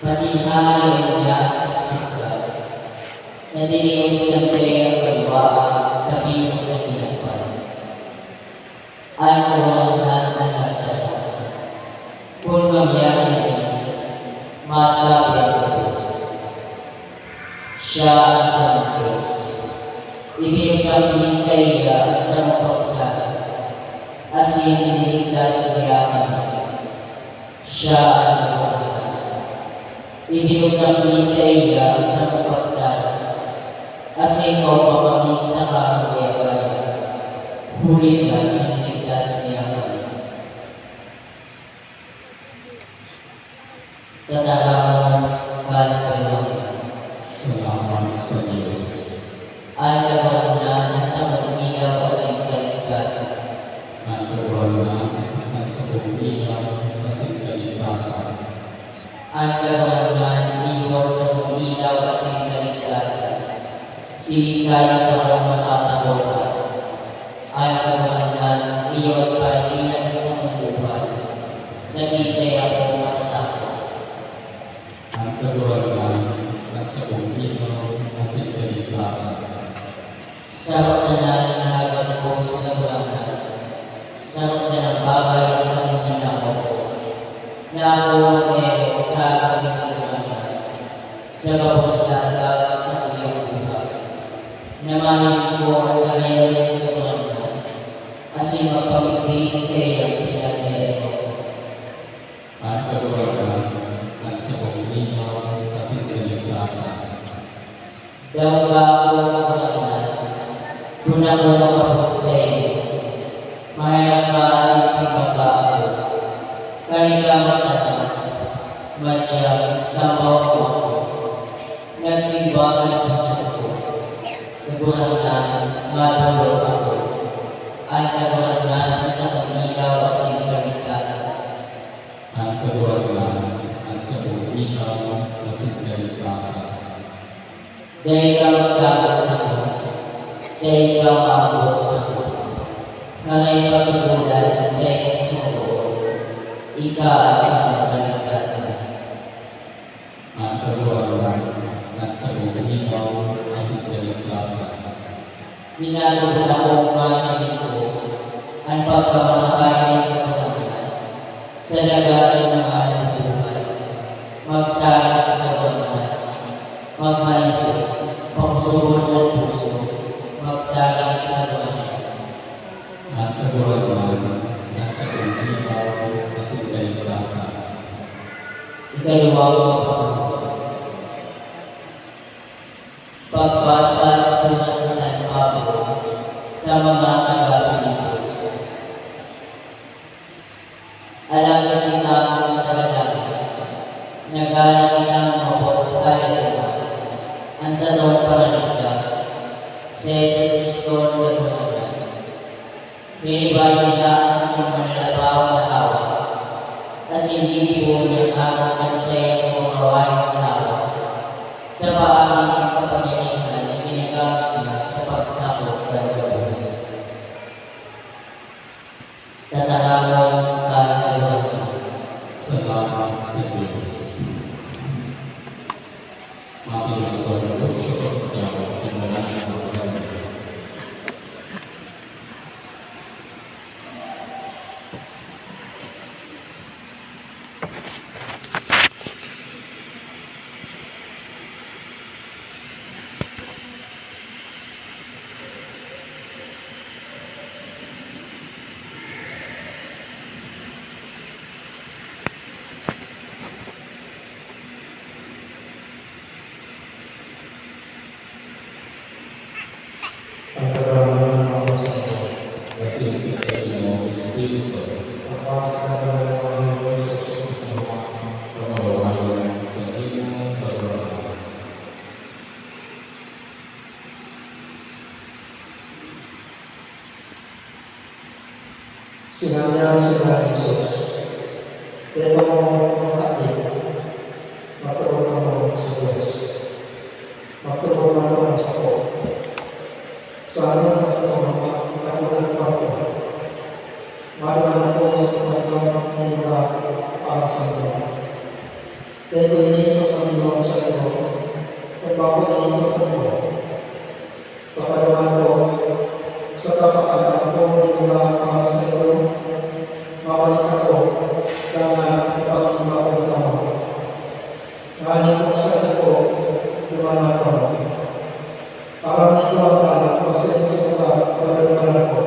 Pati hahareon niya an Israel, na tinios kan saiyang kaliwaan sa bilog na tinapay. An Kagurangnan an nagtao. Kun mangyari na ini, masabi an gabos, siya an sarong Dios. Ibinutang mi saiya an sarong pagsagad, asin iniligtas niya kami. Siya an Kagurangnan. Ibinutang mi saiya an sarong pagsagad, asin kaogma kami sa kahabayabaya, huli ta iniligtas niya kami. Tataramon kan Kagurangnan. Salamat sa Dios. An Kagurangnan an sakong ilaw asin kaligtasan. An Kagurangnan an sakong ilaw asin kaligtasan. An Kagurangnan iyo an sakong ilaw asin kaligtasan. Siisay an sakong matatakotan? An Kagurangnan iyo an pahilingan sa buhay, sa giisay ako matatakot. An Kagurangnan an sakong ilaw asin kaligtasan. Saro sana na nagagapos sa Kagurangnan, saro sana bagay an sakong ginawa ko, na ako nag-erok sa harong nin Kagurangnan, sa gabos na aldaw sa saiyang buhay, na mahiling ko an karayawan nin Kagurangnan, asin magpamigdi sa saiyang pinag-eerok. An Kagurangnan an sakong linaw asin kaligtasan. Dawa ako, Kagurangnan, kun ako magapot saimo. Maherak ka asin simba ka ako. Kan ika magtaram, madyang sambawan mo ako. Nagsimba an puso ko. Kagurangnan, madolok ako. An Kagurangnan an sakong linaw asin kaligtasan. An Kagurangnan an sakong linaw asin kaligtasan. Dai ka magtago sako, dai ka maabot sako. Ngaray pagsugodan an saimong sumugoon, ika an sakong kaligtasan. An Kagurangnan an sakong linaw asin kaligtasan. Minatubod akong mahiling ko an pagkamahakay nin Kagurangnan sa daga nin mga nabubuhay. Magsabi sa Kagurangnan, magmaisog, pakosogon an puso, magsabi sa Kagurangnan. An Kagurangnan an sakong linaw asin kaligtasan. Ikalawang pagpasalamat. Pagbasa sa surat ni San Pablo sa mga taga-Filipos. Alagad kita, mga Kaya kitang mapot-, haleluya, an satong Paraligtas, si Jesu-Cristo na Kagurangnan. Ginibayan niya an satong manalabaw na hawak, asin ginibo niyang hawak an saiyang mga kawayan na hawak. Sa paagi kan kapangyarihan na ginagamit niya sa pagsakop kan gabos. Tataramon kan Kagurangnan. Salamat sa Dios. Makinig ang Dios sa pagkatao, tingnan ang mga Ang Kagurangnan mapasakop, asin sa Dios Espiritu. Apas na pinagmahal sa Espiritu Santo. Pagkabawalan sa imo, Kagurangnan. Sinanyan sinda ni Jesus, "Dai kamo magkaapit, magtubod kamo sa Dios. Magtubod man kamo sako. Sa ano na sa mga katunayan ko, maduman ako sa pagkakaroon ng lugar para sa inyo. Dai ko ini sasabihon sa inyo, kung bako ini tutugon ko. Pagkaduman ko, saka pagkaduman ko, di ko na mamasay ko, mabalik ako, dangan ipag-iba ko na kamo. Nganing kung saan ko, duman ako. Aram nindo an dalan pasain sa lugar na dudumanan ko."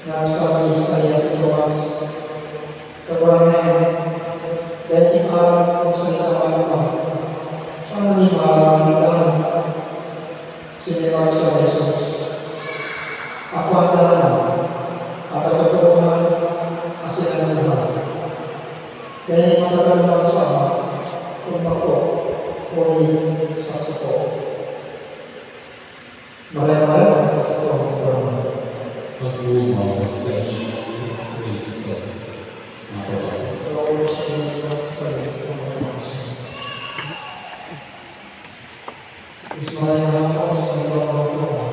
Nagsabi saiya si Tomas, "Kagurangnan, dai mi aram kun saen ka maduman. Paano mi maaraman an dalan?" Sinugo si Jesus, "Ako an dalan, an katotoohan, asin an buhay. Dai matagal magsama kun bako huli sa sako." Maray-maray na sa Panginoon. Pag-umaw sa Kristo. Amen. Lord, sa inyo, sa inyo, sa inyo. Ismael ako sa ibang mga.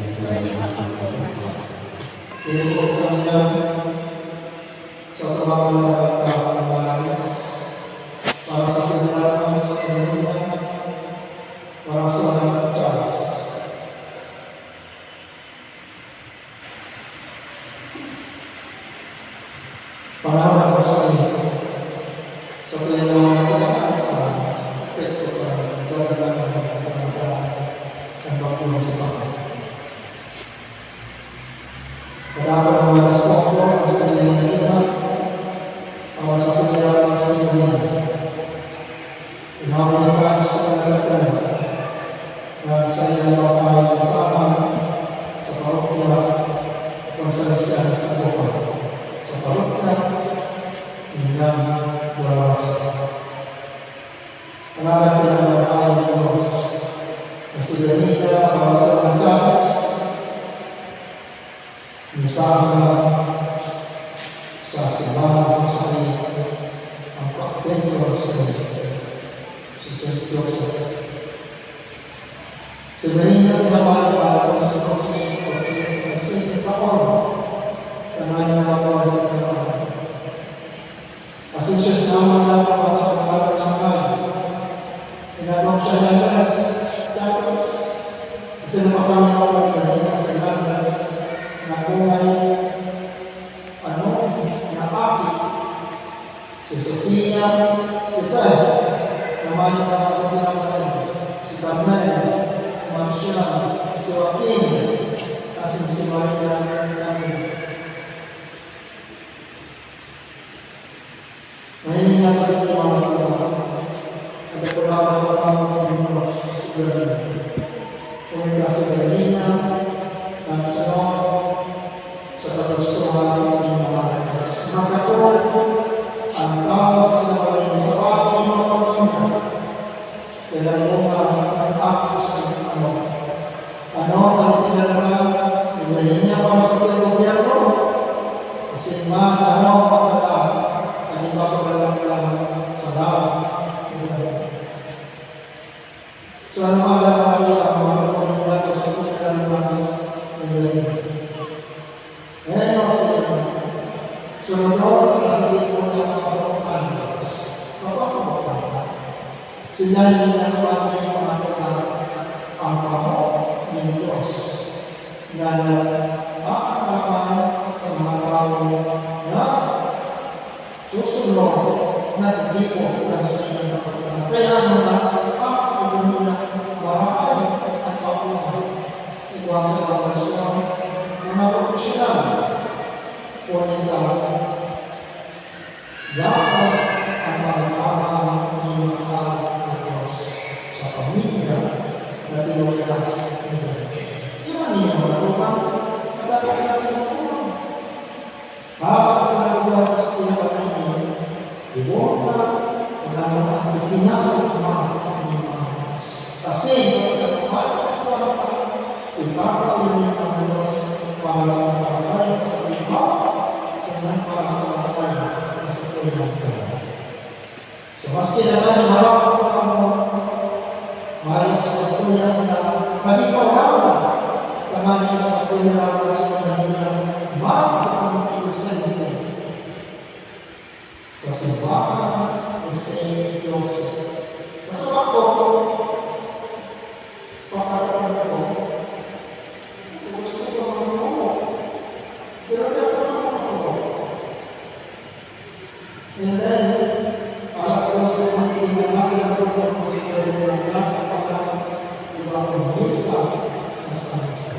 Ismael ako sa ibang mga. Tinipot kami sa tumawang na pagkakamalanis. Para sa pinalamang sa kanila. Para sa mga Charles. Panahon na sa inyo. Sa tuloy na mga kailangan, ah, epekto pa, gagawin ang mga ang pagtulong sa Panginoon. Kadakot ang mga responso, ang sa inyo nakita, ang sa tuloy na mga sinyo. Inaaway ka sa mga nagkano na sa iyong pagkain sa aman sa parokya, kung saan siya sa buhay. Sa parokya, ilang oras. Salamat po ng mga tayo ng Diyos. Kasi ganito, para sa mga Charles, Misahan sa simbahan sa ang pagpentro sa si Saint Joseph. Sa ganina, pinamahal para sa Diyos, pagsunod sa Saint Paul, tanganing makakuha sa Panginoon. Asin siya sinama na ang mga sa mga sa mga. Inagwang siya ni Andres, Jacobs. Kasi napakalaw ang kanina si Andres, na buhay, ano, na aki. Si Sofia, si Beth, na may mga sa pinapatay. Si Carmel, si Marcia, si Joaquin, at si Maria, na Mahiling na kami ni Mama Luna. Nagkakulaban ang pamang ng Diyos sa gabi. Kung ikaw sa ganina, nagsunod sa kagustuhan ng mga lakas. Makatulog ang tao sa kinabalan sa pagkain. Kaya pa sa gobyerno, asin man, ano, pagkala, ang iba pagkala, salamat. So, ano nga lang ang mga pagkakita sa pagkakalimas ng galing? Eh, no, sunod, kasi di ko na makapunta ang Diyos. Kapag pumunta ka, sila yung nagpapatay ang mga tao, ang pamo ng Diyos na nagpaparamdam sa mga tao na susunod na tipo ng saiyang kapatid. Kaya ang mga kapatid nila, maramay at papunay. Igwa sa mga siya, mga profesional, o yung tao. Dapat ang pagkakamang ng mga tao ng Diyos sa pamilya na pinupunas nila. Di ba ninyo mga tupang? Dapat na pinagtulong. Habang pinagbuhat sa pinakatingin, iwon na, wala na ang ipinagkakamang ng mga tupang. Kasi, kapag ipapauwi ng Diyos para sa mga tayo sa iba, sa mga para sa mga tayo na sa kanyang tayo. So, maski na tayo harap ang mga mayo sa satuya na naging paurama, kamani ka sa kuya sa mga mga presente sa simbahan ni Saint Joseph. Basta ako, pakarapan ko, gusto ko magturo. Pero di ako makaturo. And then, alas dos na ang pinagkakita ko kung si President Trump, parang iba akong misa sa San Jose.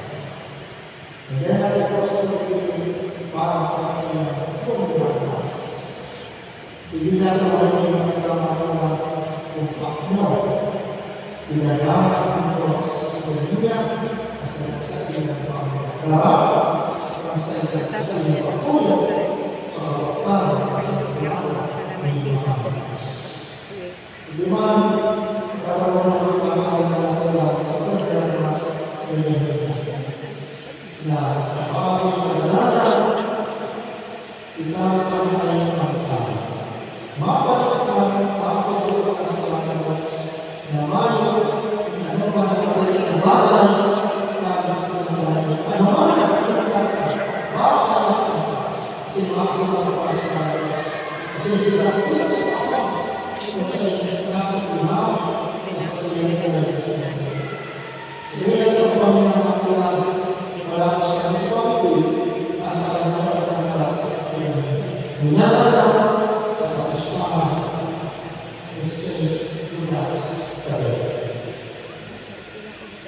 And then, ako po sa Pilipinas, para sa sakyan, kung Hindi na ito magiging magandang magulang kung paano ginagamit ng Diyos sa kanya kasi nagsabi ng pamilya. Ang sa inyo, sa inyo, pagpuyo sa kawakan at sa paglaban ng Diyos. Hindi man, katawan ng pagkakamali ng natulang sa pagkakamali ng Diyos. Na kapag pinagdalanan, ikaw ang kailangan. Mabalik ka, mabalik ka sa Panginoon, na mayo, ano man ang pagkakamali, para sa mga ano man ang pagkakamali, babalik ka. Kasi mga kapatid, kasi hindi ka pwede ako. Kasi dapat imawi, kasi hindi ka pwede. Kaya sa pamilya ng mga wala sa kanila, ang pagmamahal ng mga minamahal sa kapustahan ni Saint Judas Tadeo.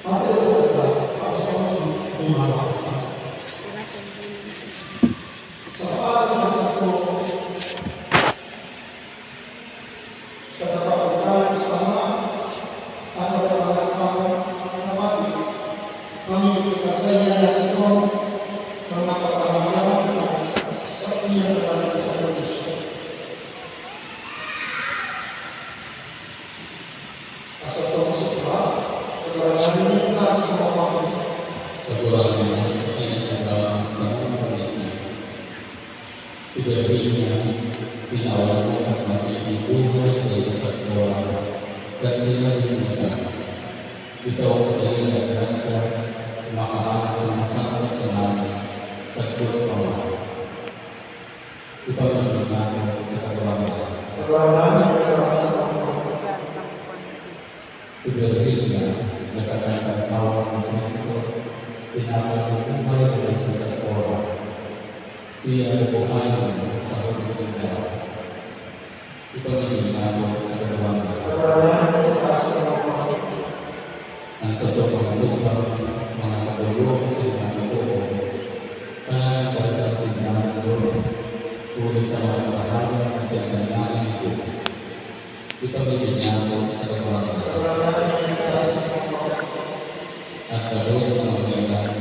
Pati ito, pagsusunod ni Mama. Sa pagkakasakto, sa kapagkakasama, ang kapagkakasama, kapatid, pamilya, kasaya, sa mga kapagkakasama, sa pamilya, sa pamilya. Asa to ang sutra? Kagurangnan ni Judas sa mga pamilya. Kagurangnan ni Judas sa mga pamilya. Si Virginia, pinawan ko at magiging buhay na ito sa Torah, at sila yung mata. Ito ang sa iyo na grasya, makahanap sa masakit sa langit, sa Diyos Ama. Ipamigay natin sa kagawaran. Kagawaran namin ang oras sa Panginoon. Si Virginia, nagkakantang tawag ni Cristo, pinapagbubuhay ng sa Torah. Siya ang buhay sa huling araw. Ipamigay nato sa kagawaran. Kagawaran namin ang oras sa Panginoon. Ang satong mga lupang, mga katulong sa mga totoo, tanganing para sa kasindahan ng Diyos, huli sa mga kahayan na sa ikanlanan ni Diyos. Ipamigay nato sa kagawaran. At gabos na mga kailangan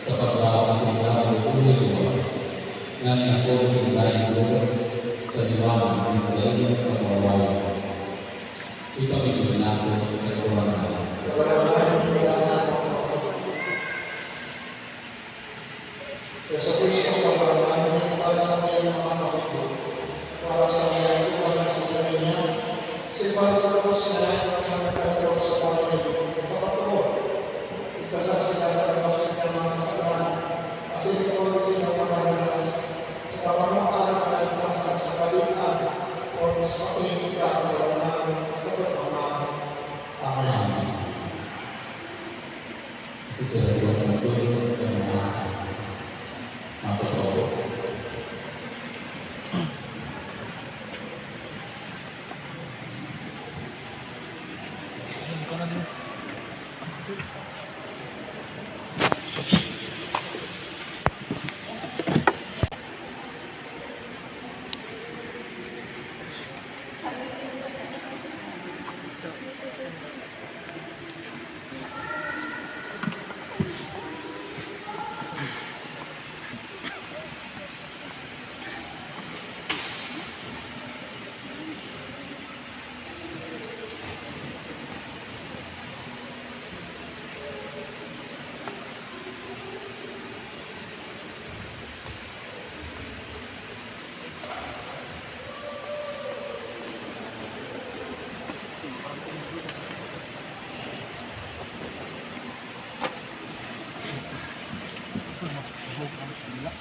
sa paglaom sa ilaw ng buhay mo, na minakuro sa ilaw ng Diyos sa liwanag ng sa iyong pagmamahal. Ipamigay nato sa kagawaran. Jesu-Cristo, Kagurangnan, hiniling ka sa saiyang mga kapatid, para sa mga nagkukulang sa kanya, si Francisco, sinalayan ka na nagtagpo sa pamilya sa pagtubod. Igkasal sila sa gabos na mga kasalanan, asin ikaw sinda pagkalanas sa kapanoan na kaligtasan sa kabilaan o sa tingin ka, Kagurangnan, sa pagmamahal. Amen. Amen. Sa Dios ang pagtulong ng mga mapapaubo.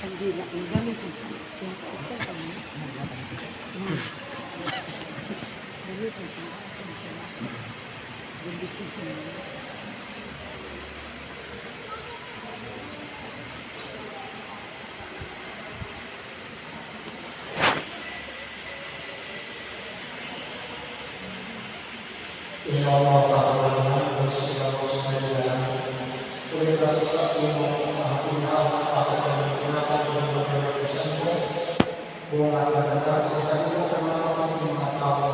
Ang dila, ang gamit ang gamit ang gamit. Gamit ang gamit. Bendisyon ko na. Ginoo, Kagurangnan, Dios na gabos na diyan, huli ta sa saimo, ang pinaawat ako kan pinapaligid ko sa iyo. Bunga na datang sa saimo kan mga pamati mga tawo,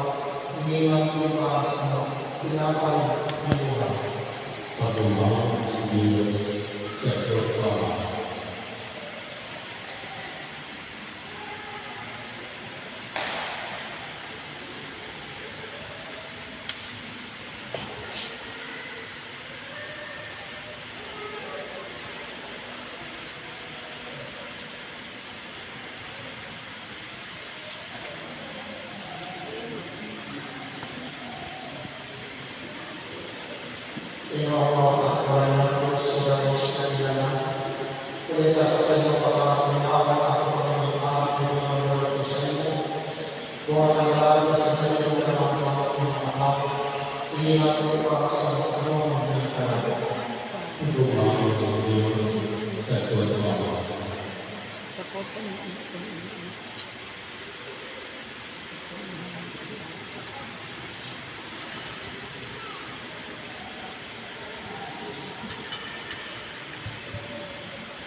hinihingan ko pa sa tinapay na buhay. Pagmamahal ng Diyos sa tropa. Ginoo, Kagurangnan, Dios na gabos na diyan, huli ta sa saimo pa ako, pinaawat ako kan mga pamati mga buhay ko sa iyo. Bunga na nilalang sa saimo kan mga pamati mga tawo, hinihingan ko pa sa iyo, Kagurangnan. Pagmamahal ng Diyos sa tropa. Tapos, ano, ano, ano, ano, ano.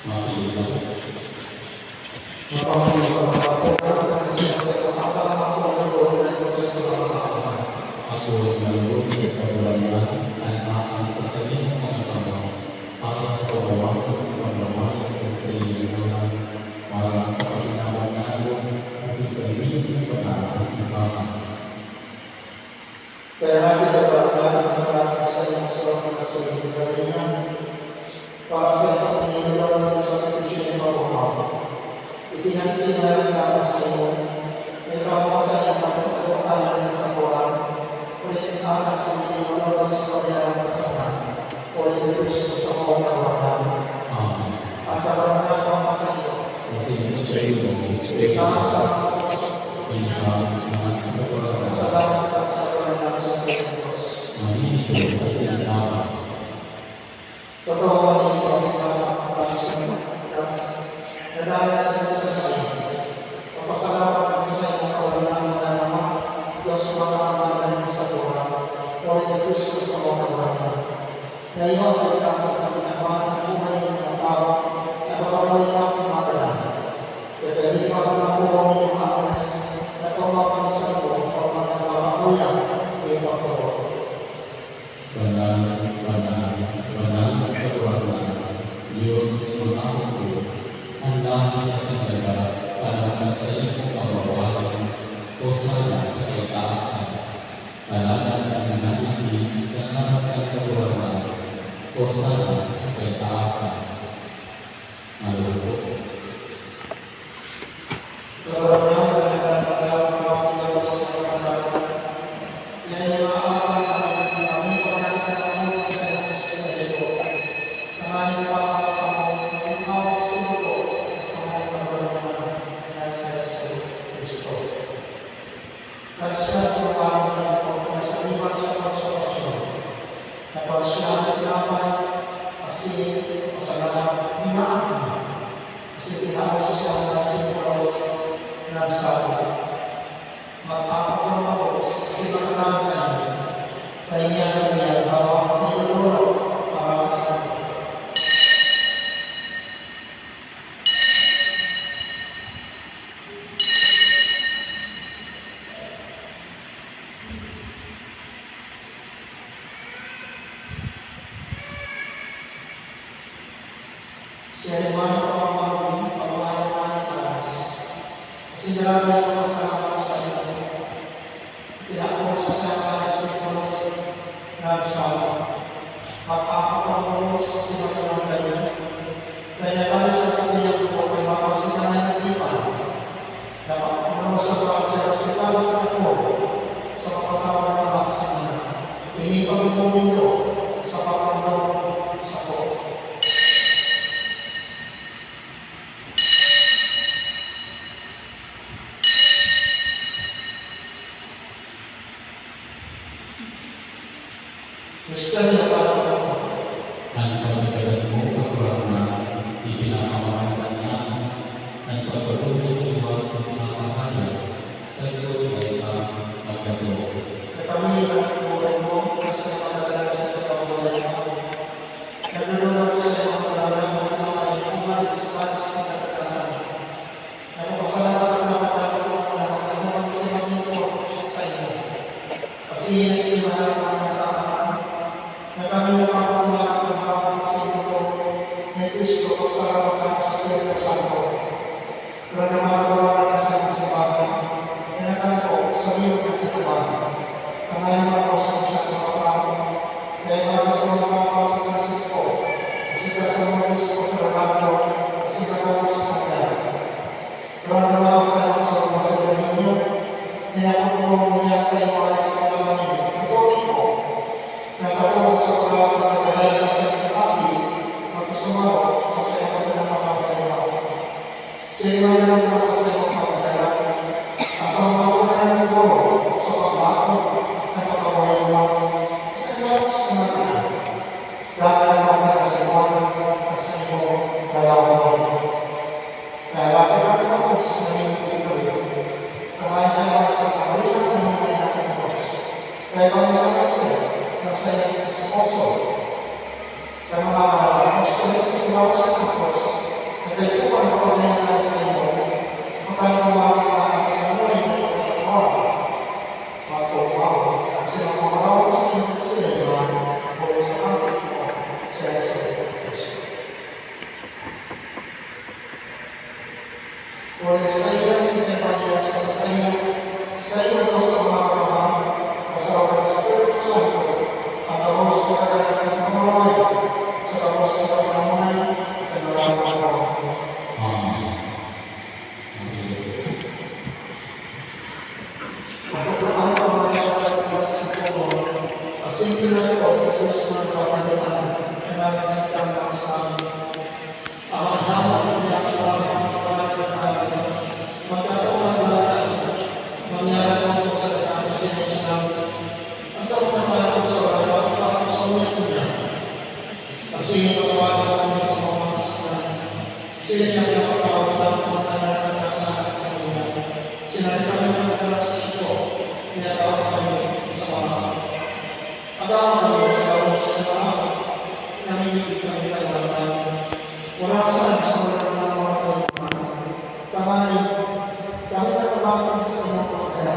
Makinig ako. Mapapahinga ka, mga kapatid, na sa mga Ako ang nalulog kay Kagurangnan, an akon sa saiyang mga kamot, para sa pagmamahal sa pagmamahal kan saiyang ngaran, para sa paginawang nago, asin kan miyo na banal na simbahan. Kaya hati ka ba na ang mga sa iyong suwang na sa iyong kagalingan? Para sa isang iniinom na sakripisyo ng pagmamahal. Ipinakikinarin ka mo sa iyo, may tao sa iyong pagkakatuwaan na sa Quran, ngunit ang anak sa hindi manunod sa pagyaman na sana, o Jesu Cristo sa mga nawalan. Amen. Ang kabanal na mga sa iyo. Masin sa iyo, Espiritu. Ang sa mga Pinakamas na sa Quran. Salamat ka sa Quran ng Santo Dios. Maniniguro sa sintawa. Totoo, magiging pagkikita ang pagkakas na dahil sa Diyos sa iyo. Papasalamat kami sa iyo, Kagurangnan na naman, Diyos, mga ang mga sa buhay, o rin ni Kristo sa mga buhay. Na iyo ang kalikasan na pinagmahal ng buhay ng mga tao na pagkabuhay ng mga taga. Kaya pwede pa ang mga buhay ng Angeles na tumapak sa iyo o mga nagmamakuya ng pagkabuhay. Banal, banal, banal na Kagurangnan, Diyos na makahukom, an langit asin daga, kalangkad sa iyong kababawan. Hosana sa kaitaasan. Kalangkad an Ginadiki sa ngaran kan Kagurangnan. Hosana sa kaitaasan. Maluluko. sa kagalasan. Nagpapasalamat ako na pagkakataon na magdamag sa mga lingkod sa inyo. Pasihin ang itinahak ng mga tahanan na kami na mga pinakatrabaho sa inyo ni Cristo at sa harap ng Espiritu Santo. Pero na mga tawanan na sa mga simbahan, na nagkangko sa liyog ng Jehovah, tangayan mo ako sa siya sa mata, kaya mga sa mga Papa si Francisco, si Casimiro Obispo sa Rosario, si Carlos Maria. Pero na mga sa mga sa mga sa ninyo, ninakot mo niya sa inyo ay sa mga ninyo. Ito ko, na katulad sa pagkakapagkakilala sa inyo, Aki, magkasumaro sa sayo sa mga pagkakilala. Sino ang nagmasa sa iyong pagdala? Asang matunan ang guro sa pagbaon na pagkabuhay mo? Sa Diyos na mga dahil ang masa sa Simon at sa iyong gayawon. Kaya bakit ang tapos na iyong ipagod? Kamay kaya sa pagkabuhay ng mga anak ng Diyos. Kaya bang sa Diyos na sa iyong esposo? Kan mga apostoles, si Pablo sa Santos, na kaipuhan na pagdahilan sa iyo, magkano mga kailangan sa buhay na sa buhay. Magkukuha, ang silang mga rawang sa inyo sa inyo, buhay sa ating Panginoon, sa Yesu Cristo. Uli sa iya, si Maria, sa sayo, sa iyo, sa mga kapatid, sa Espiritu Santo, ang gabos na kagalakan sa mga babae, sa gabos na pagkamunan, at ang mga kapatid. Amen. Ako na ang pamamayan sa Panginoon, asin pinatawag ko sa mga kapatid, ang nagsisikap sa amin. Ang hawak niya sa mga pagkakataon, magkataon na mangyari ang sa kanyang sinasinabi. Ang sa mga tao sa wala, ang sa mga niya. Kasi yung kapalan kami sa mga kasalanan. Siya niya ang kapatawad ng mga nagkakasala sa kanya. Sinabi kami ng mga sa ito, pinatawad kami sa mga Agawa kami sa gabos na mga namimigay kami kailangan. Wala ka sa amin sa wala ng mga kailangan. Tanganing kami na tumawag sa inyong pagkaya.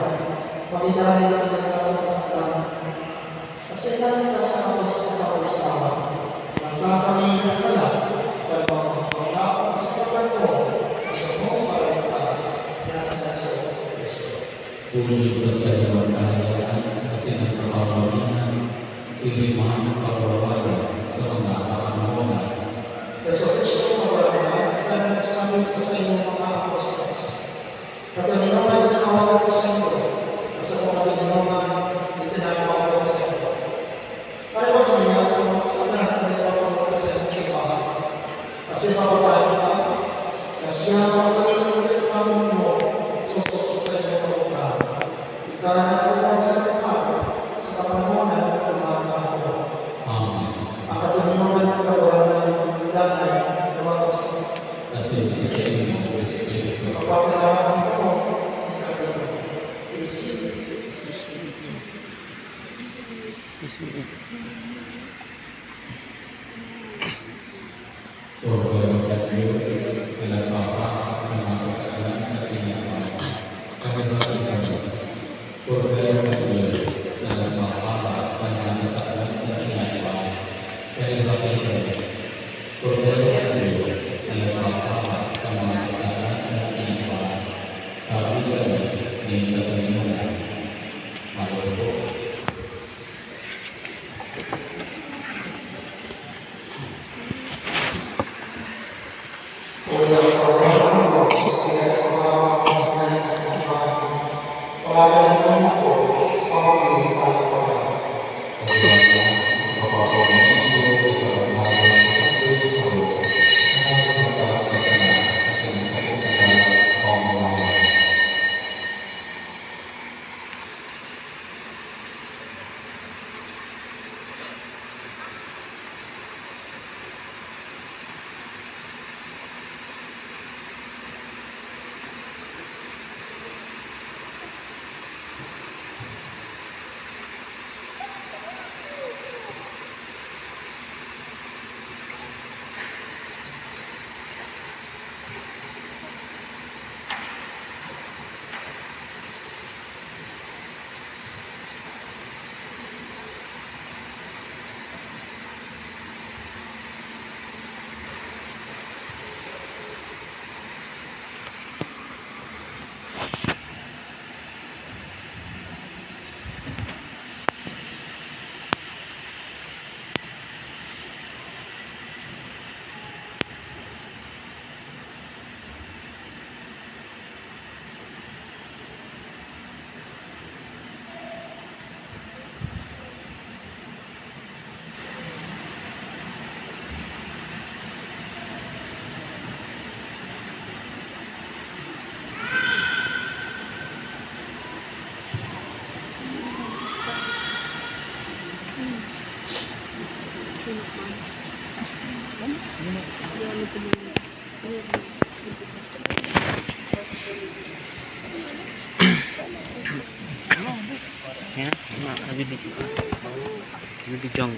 Pagkitahin ng pinagkasal sa kanya. Kasi namin ka sa kapos na kapos-tawa. Nagkakami na pala, kaya mga pagkakapos sa kapatid ko, sa mga paralitas, na sa Kristo. Huli sa ilang kahayaan, asin ang kapamamagitan, sinimuhan ng pagbabago sa mga kapanahonan. Jesu Cristo, pagbabago, nagsabi sa saiyang mga apostoles, "Pagkanimaman, itinawagan ko sa inyo, sa pagkanimaman, itinawagan ko sa inyo." Ano ba ang nangyayari sa mga kasalanan na ipapamulong sa iyong simbahan? Kasi mapapahayag ka na siya ang pagkakas sa ipapamulong mo, susunod sa iyong pagkakas. Ikaw na ang sa pagkakas, sa kapanahonan na tumatahak mo. Amen. Ang katuningan ng kaguranan, dahil lumabas Kasi sa inyo, Espiritu. Kapagkalaman mo, ikaw. Isip. Yes, ma'am. Kordero kan Dios, na nagpapatay kan mga kasalanan na pinapatay. Pagkabati kami. Kordero kan Dios, na nagpapatay kan mga kasalanan na pinapatay. Pagkabati kami. Kordero kan Dios, na nagpapatay kan mga kasalanan na pinapatay. Pagkabati kami, nin katuningan. Magod po. Ayan, mga nabibidyo. Nabibidyo ang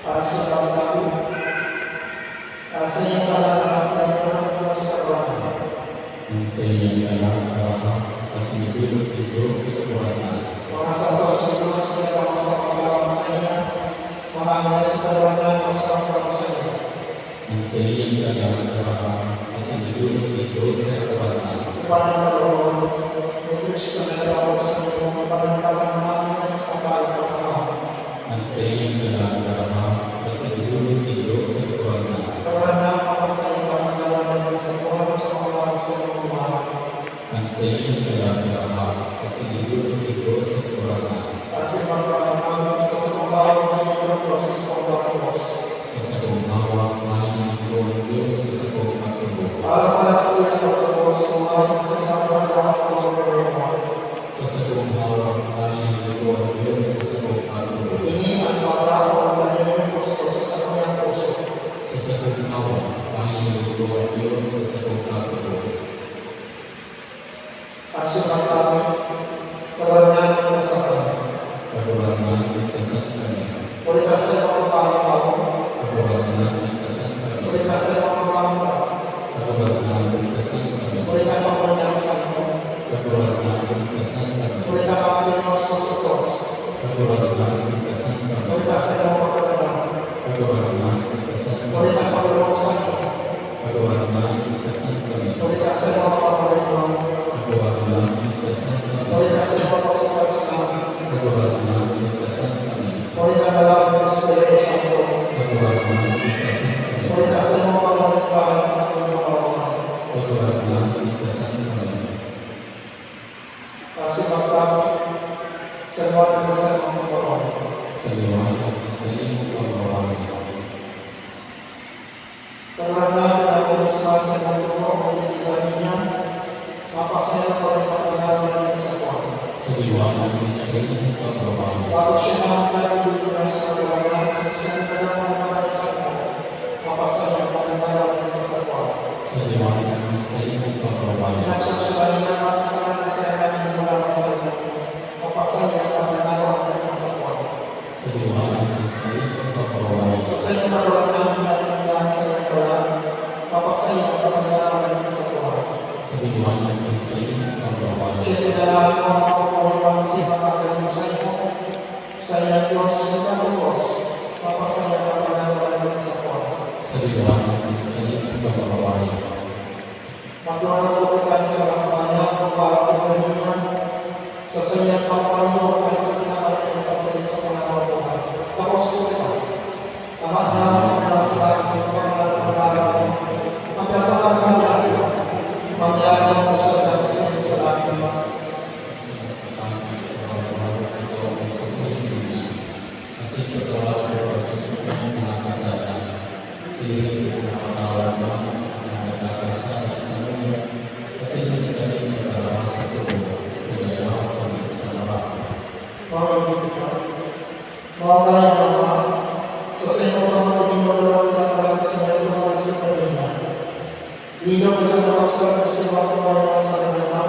Para sa mga tao, para sa inyong kalanganan, sa inyong mga sa katawan. Ang saiyang kalanganan, kasi nagdulot ito sa katawan. Mga santos sa Diyos, pinagkakos sa pagkawan sa inyo, mga anghel sa katawan, mga santos sa inyo. Ang saiyang kalanganan, kasi nagdulot ito sa katawan. Ipanagkaloob ni Cristo na dapat sa inyo, ipanagkaloob namin sa pagkawan. Ang saiyang nagagaraha, kasi nagdulot nindo sa Kagurangnan. Kagurangnan, ako sa iyo, ang nagagaraha sa oras sa mga oras sa mga buhay. Ang saiyang nagagaraha, kasi nagdulot nindo sa Kagurangnan. Kasi magkakamagin sa sumbawa na ito, sa sumbawa. Sa sakong hawak, mahiling ko ang Diyos sa sakong pagtubos. Para sa iyo, pagtubos, sumayon sa sakong hawak, Sa sakong hawak, mahiling ko ang Diyos sa sakong pagtubos. Ini ang pagkaon na ninyo gusto sa sakuyang puso. Sa sakong hawak, mahiling ko ang Diyos sa sakong pagtubos. At sumasabi, "Kagurangnan, ligtasan kami." Kagurangnan, ligtasan kami. Huli ka sa mga pangangako. Kagurangnan, ligtasan kami. Huli ka sa mga pangangako. Kagurangnan, ligtasan kami. Huli ka pagkanyang santo. Kagurangnan, ligtasan kami. Huli ka pagkanyang susutos. Kagurangnan, ligtasan kami. Huli ka sa mga pagkakataon. Kagurangnan, ligtasan kami. Huli ka pagkanyang santo. Kagurangnan, ligtasan kami. Huli ka sa mga pagkakataon. Kagurangnan, ligtasan kami. Huli ka sa mga pagkakataon. Kagurangnan, ligtasan kami. Huli ka na lang ng Espiritu Santo. Kagurangnan, ligtasan kami. Huli ka sa mga pagkaligtaan ng mga kawan. Kagurangnan, ligtasan kami. Kasi magkami, sa liwanag ng sa mga kawan. Sa liwanag ng sa imong pagkawan. Kagurangnan, ako mismo sa mundo, ang iba niya, mapasaya ko rin ang pagkakataon sa kuwan. Sa liwanag ng sa imong pagkawan. Bakit siya naman tayo dito na sa kagurangnan, sa siyang kagurangnan sa kuwan? Mapasaya ko rin ang pagkakataon sa kuwan. Sa liwanag ng sa imong pagkawan. Nagsasabi naman sa mga kasalanan mula sa iyo. Mapasaya ko rin ang pagkakataon sa kuwan. Sa liwanag ng sa imong pagkawan. Sa saiyang pagkawan, ang hinatid niya sa iyang kalan, mapasaya ka pagkakawan sa kuwan. Sa liwanag ng sa imong pagkawan. Siya pinalayo ang mga pagkawan sa ipagkakalim sa imo. Sa iyang Diyos, sa Diyos, mapasaya ka pagkakawan sa kuwan. Sa liwanag ng sa imong pagkawan. Magduha na po kita sa kampanya, para po kayo niya. Sa sanyang pagpalayo, ay sa pinakalayo na sa inyo sa mga nabubuhay. Tapos po kita. Ama namin na sa taas, ang pangalan mo, magkatawad ang mangyari. Mangyari ang gusto namin sa inyo sa langit. Asin patawaran ko ang mga kasalanan. Siring ko na patawad mo ang nagkakasala sa mundo, kasi hindi kami nagkakaroon sa tubo, naglalawag kami sa lahat. Maray ka, maray ka, Ama, sa sayo ka mga ginagawa ng mga sa mga sa kanila. Dino ka sa mga sa mga sa mga sa mga,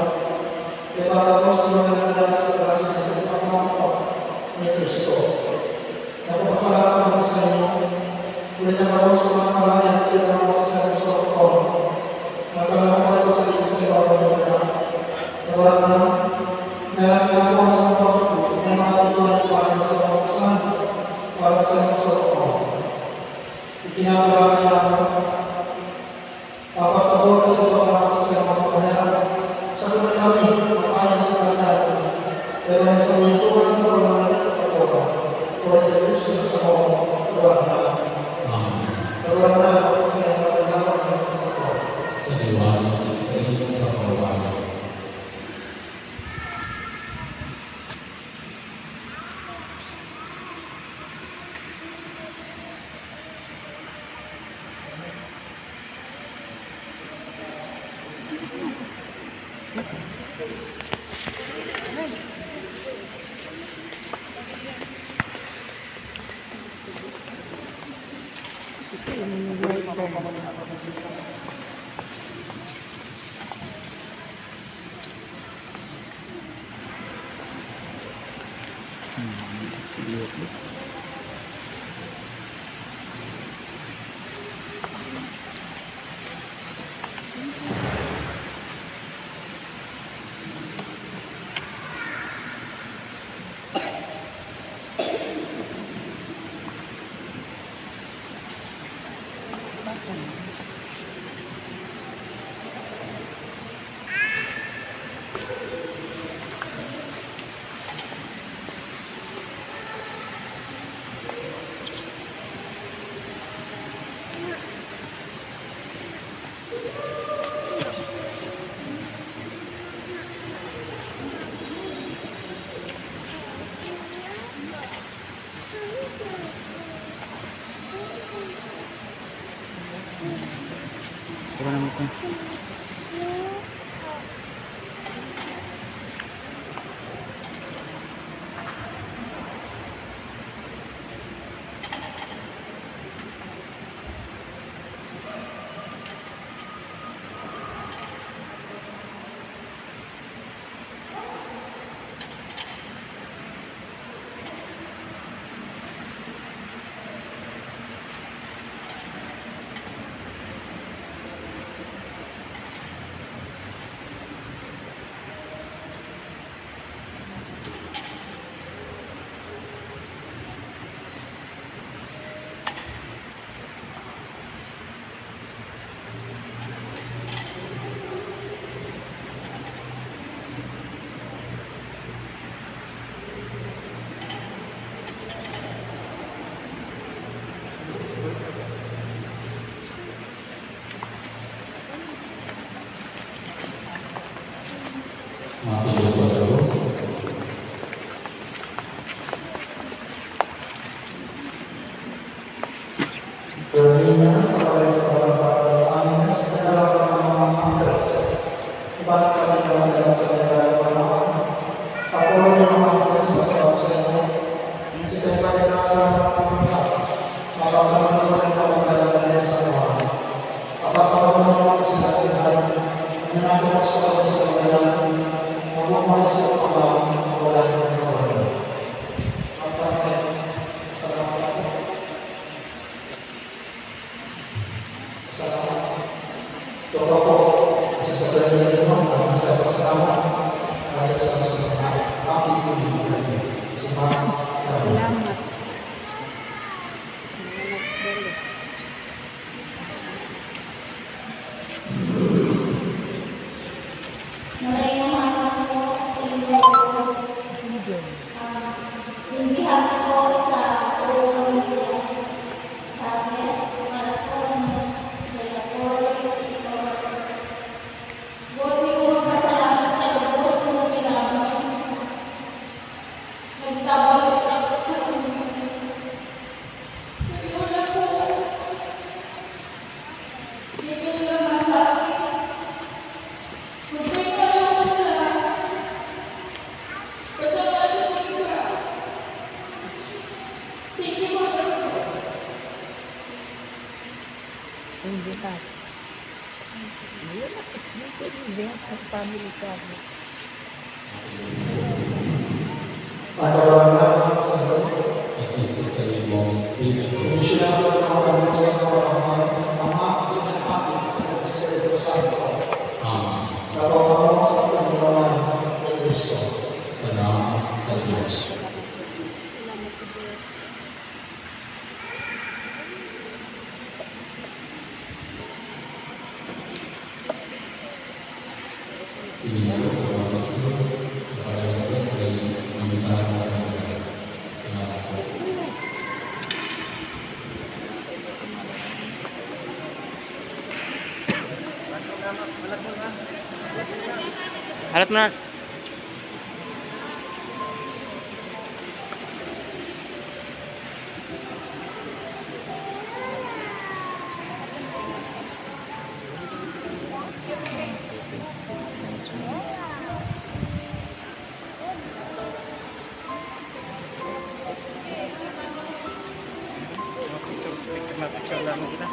kaya para mo sa mga nagkakasala sa mga ni Kristo. Nagpapasalamat ako sa inyo, ulit na ako sa mga pangalan na pinagawad sa Santo Socorro. Nagkakaroon ako sa inyo sa ibabaw ng mga. Nagkakaroon na, na ginagawa sa mga pagkakas na mga pagkakas para sa mga santo, para sa Santo Socorro. Ikinagawa niya ako. Papagkabot sa pagkakasasama ko na sa tunay kami, ayon sa pagkakasama. Pero ang sa lingkuran sa mga nagkakasakura, o ang Kristo sa mga nagkakasakura. Amen. Nagkakasakura, sa mga nagkakasakura. Sa liwanag at sa inyong kapalwanan. Ano naman ito? Mga pinagpapalabas. Pero yun na, sa oras sa pagpapalabas, ang mga Andres. Iba't pati ka sa iyong sa mga pagpapalabas. Patuloy na mga Andres, basta sa inyo. Ang sikay pa rin sa mga pagpapalabas. Mapagkaroon mo rin ang pagpapalabas sa mga. Mapagkaroon mo rin ang sikay pa rin. Ang mga Andres sa oras sa mga pagpapalabas. Mapagkaroon mo rin ang pagpapalabas. Mapagkaroon mo rin ang pagpapalabas. Salamat. Ito pa po, isa sa pwede na naman, ang isa pa sa tama, kaya sa mas mga happy ko yung mga si Ma'am Carmen. Salamat. Salamat, Belo. Maray na hapon po sa inyo. Ah, in behalf po sa buong pamilya, Chavez, Corazon, Villaflor, Tito, buot mi po magpasalamat sa lubos na pinaabot. Nagtabang kita sa inyo. Sa iyo na po. Dito na lang sa akin. Magpay ka lang sa lahat. Pasalamat ka. Thank you, Lord. Ang bukas. Ayun, tapos dito yung event ng family ko. Pagkaroon na sa Lord. At sa Santo Espiritu. Hindi siya ang pagkaroon sa Lord. Ama, sa Anak, sa Espiritu Santo. Amen. Kapag sa pagkaroon ni Kristo. Salamat sa Diyos. Sige po, salamat po. Sa pag-alas tres, may mamisahan na kami. Salamat po. Halat mo na. Picture, picture lang kita.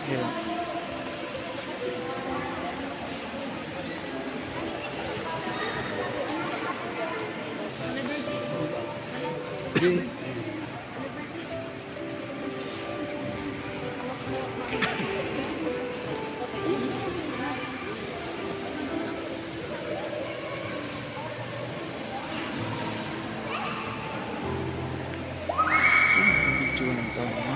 Ayun. Video ng tao, no?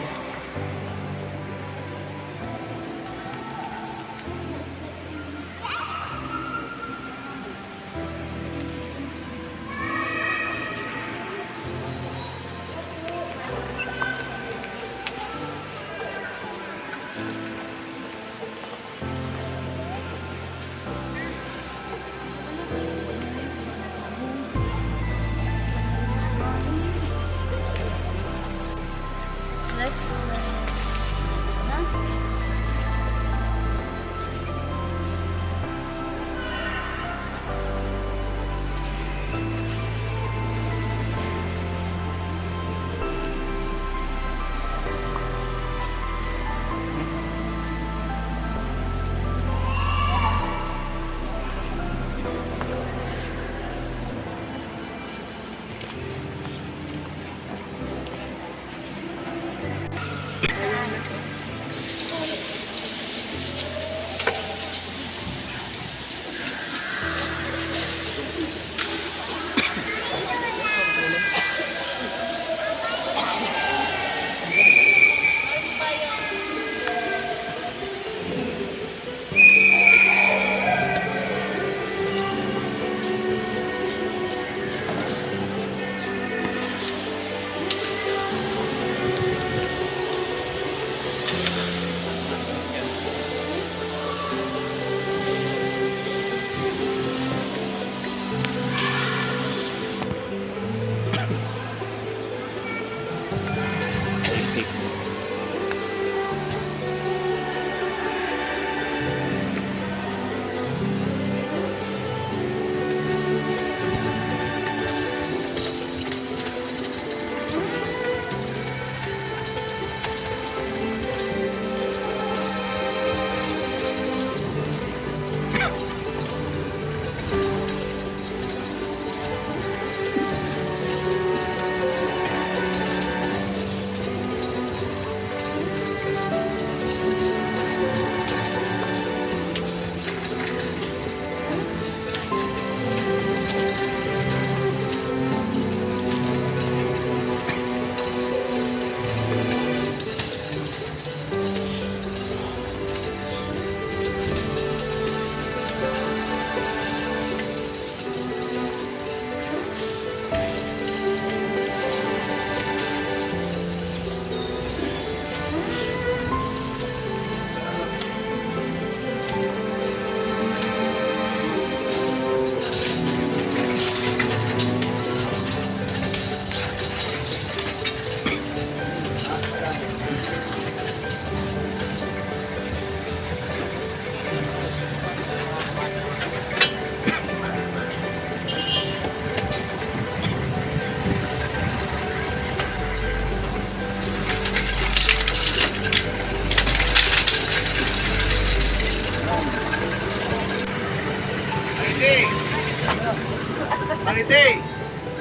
Marite!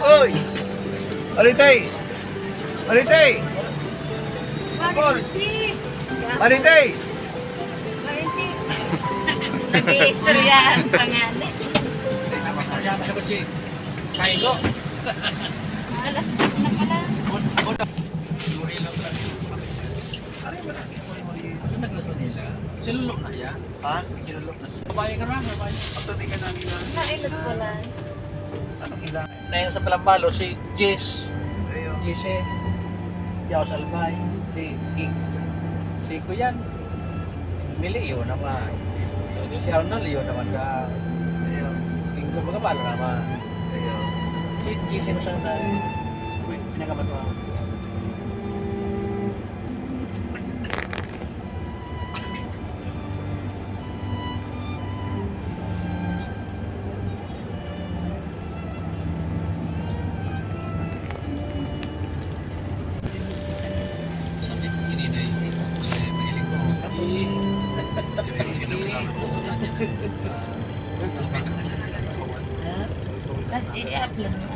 Oy! Marite! Marite! Marite! Nag-iistoryahan pa nga ni. Alas dos na pala. Gusto nag-Las Manila? Sinulok na siya? Ha? Sinulok na siya. Babae ka na, babae. Ang tunay ka na nila. Nainot ko lang. Anong ilang? Na yun sa Palambalo, si Jess. Ayun. Jesse. Yaw Salbay. Si Kings. Si Kuyan. Mili yun naman. Si Arnold yun naman ka. Ayun. King ko, magabalo naman. Ayun. Si Jesse na sana. Uy, pinagabatuhan. Ay, i-upload mo.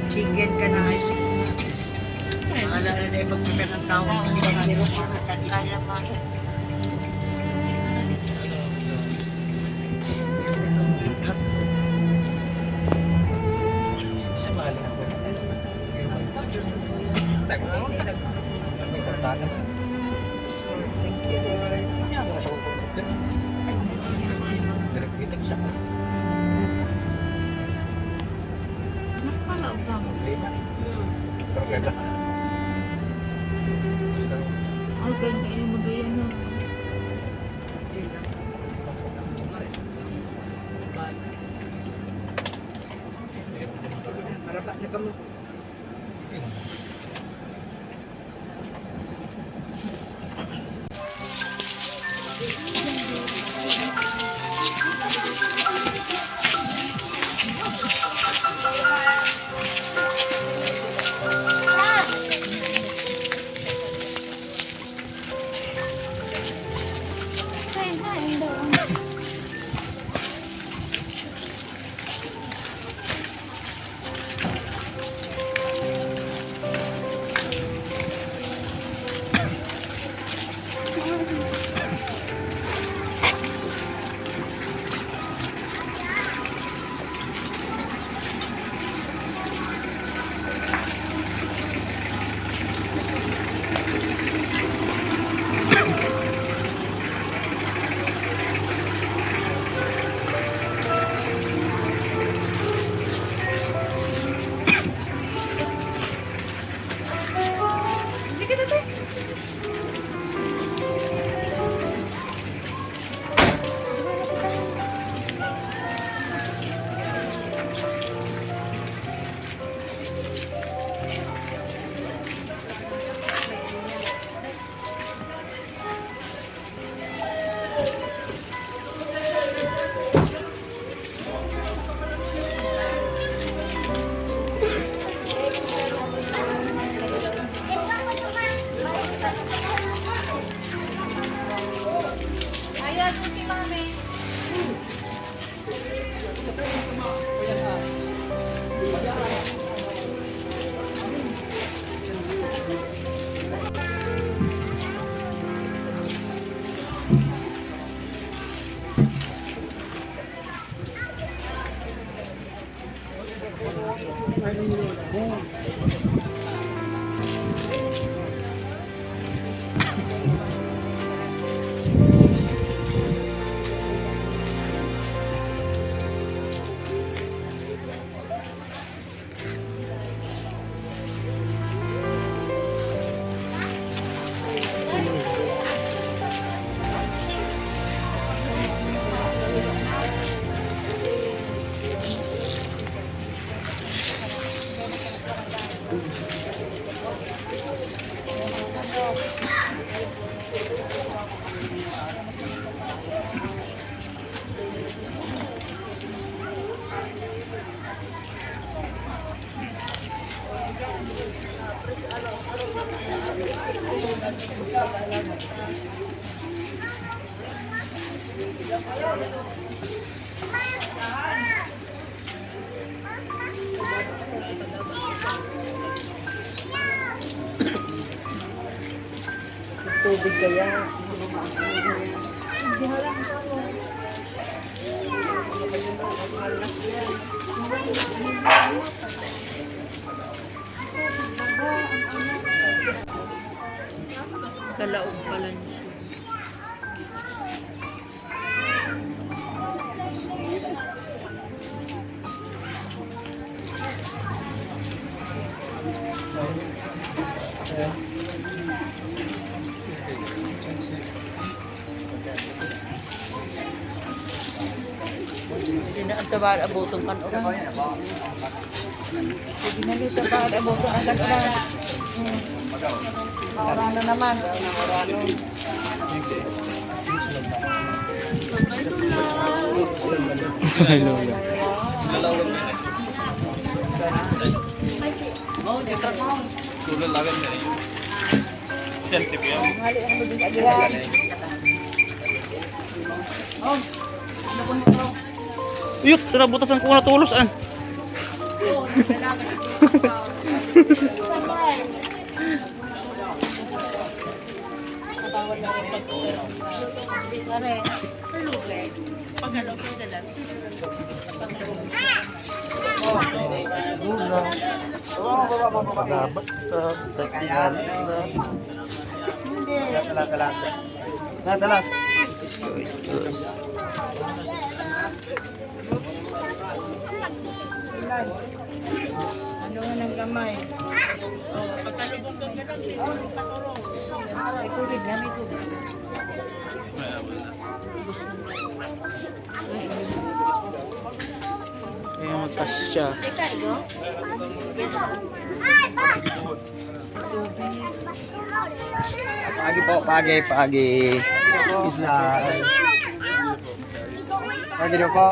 Chicken ka na. Wala na na yung pagkita ng tao. Kaya pa. Nakalaog ka mo. Pero kaya ba? Ang ganda yung magayon, no? Maraba na kamo. Ayaw, si Mami. Tubig kaya. Kalaog pala niya. Sino ang tawag aboton kan uran? Sige na dito, tawag aboton ang kan uran. Hmm. Maurano naman. Ay, Lola. Iyot, tinabutas ang kuna tulos, an. Pare. Pagkalo, pwede lang. Dapat, ah, technical na. Tala, tala. Na, tala. Ano nga ng gamay? Oh, pagkalubog ka na lang, may tubig na, may tubig. Ayan, magkasya. Pagi po, pagi, pagi. Isla. Pagi daw po.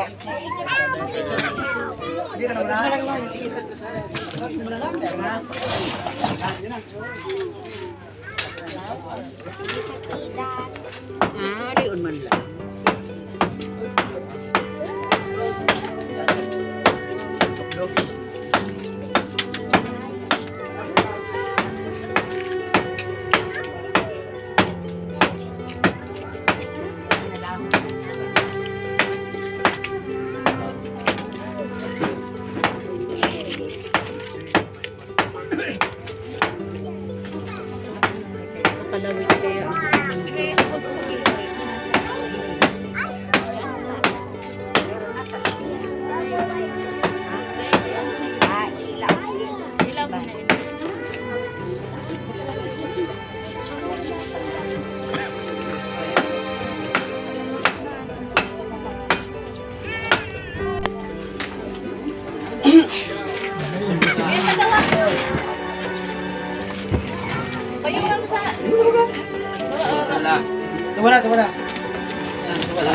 Dito na lang. Ah, diyon man lang. Palawig kaya ang Wala. Wala, wala. Wala.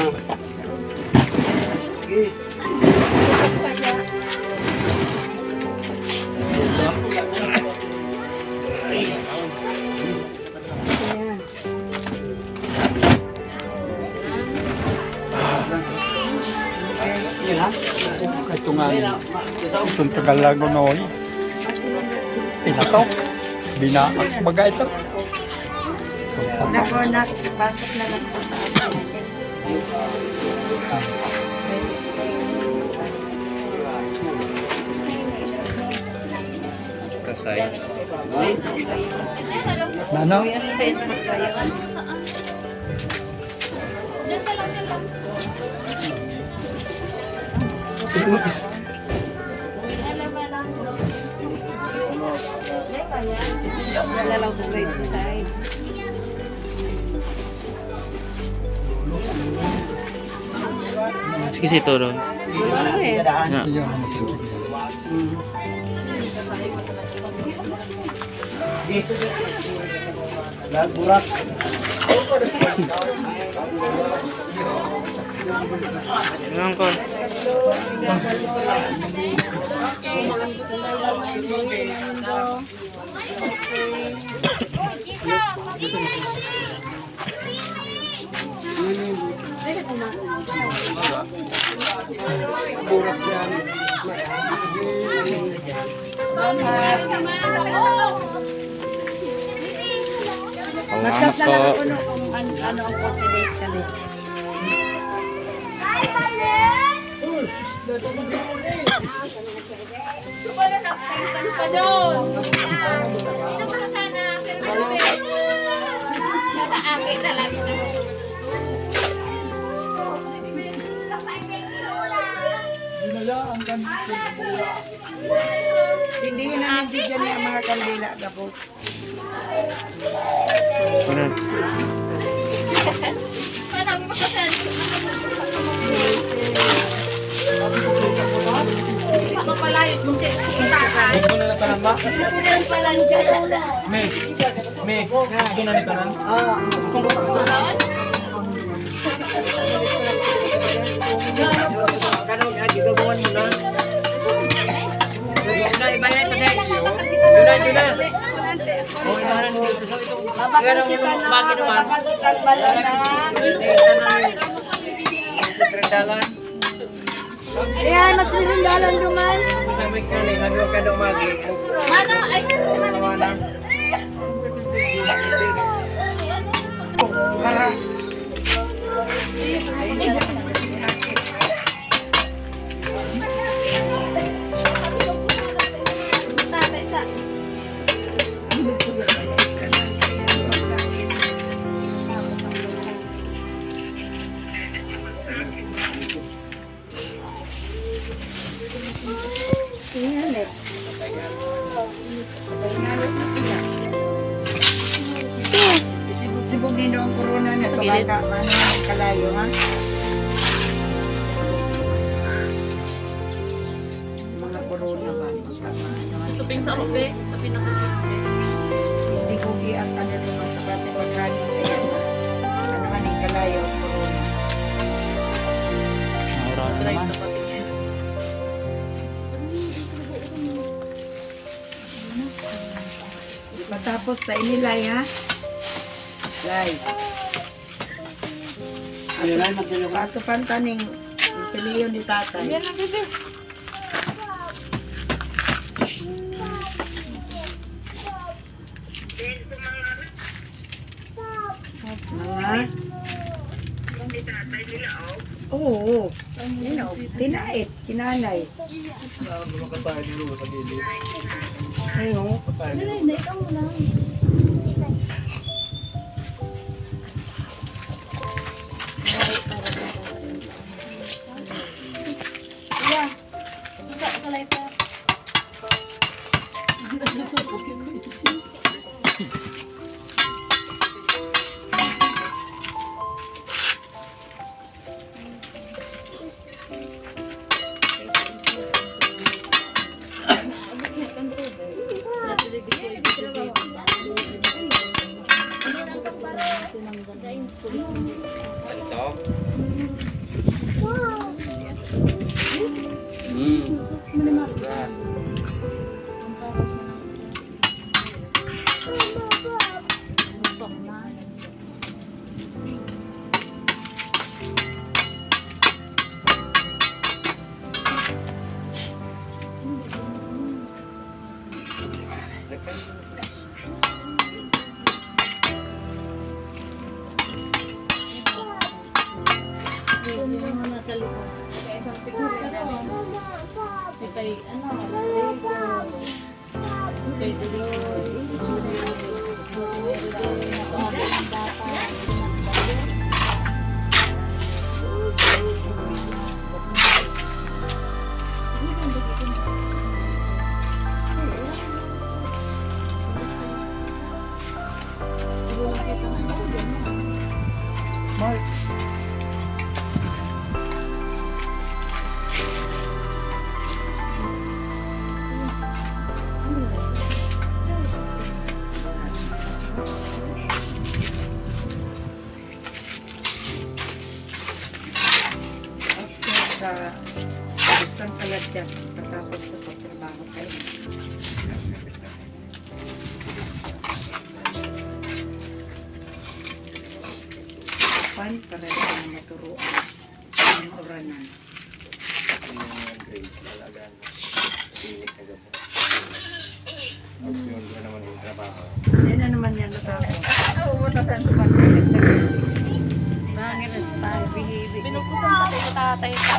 Ito nga, itong tagal lang, no, eh. Pinatok. Binaak baga ito. Nako, nak, pasok na lang po sa akin. Kasay. Ano? Wala lang po grade sa side. Sige, si Toro. Ano eh? Na. Nagburak. Ayan ko. Mag-chat na lang ako, no, kung an-, ano ang forty days kami. Wala na, palitan ka doon. Ito pala sana, pero ano eh. Nakaakit na lang. Dinala ang kandila. Sindihin na ng video niya, mga kandila, gabos. Ano? Parang makasal. Papalayot mo siya. Ito na lang, parang ma- Ito na lang, parang Me, me, ito na lang, parang. Ganun, ah, gigawin mo na. Yun na, ibahin na kasi. Yun na, yun na. Oh, ibahin na. Pero kung umagi naman, Dalan. Ayan, mas mirindalan duman. Sabi ka na, sabi ka na umagi. Ano? Ay, si Mami. Para. Ayan eh. Patay na ulit na siya. Sibog-sibog din daw ang corona niya sa bata. Paano nga ang kalayo, ha? Mga corona ba? Magka-, ano, ano, Tuping sa ano, ope, sa pinaka-ope. Sigugi ang ano, yung mga klase ng hangin, kaya ano, ano, yung kalayo, ang corona. Corona naman. Matapos ta ini, Lai, ha? Lai. Ano lang, magdala ko. Ato pantaning, siliyon ni tatay. Yan ang bebe. Mga? Oo. Yun, oh. Tinait, kinanay. Ay, oh. Ito? Mm. Yung mga nasa likod. May pay-, ano, pay-, Mark. Sa isang kalagyan, katapos na pagtrabaho kayo. Pan, para sa mga maturuan. Ang oranan. Yung mga grades, talagang init na gabi. Pag yun, yun naman yung trabaho. Yan na naman yan, natapos. Pinugkusan pati ko tatay pa.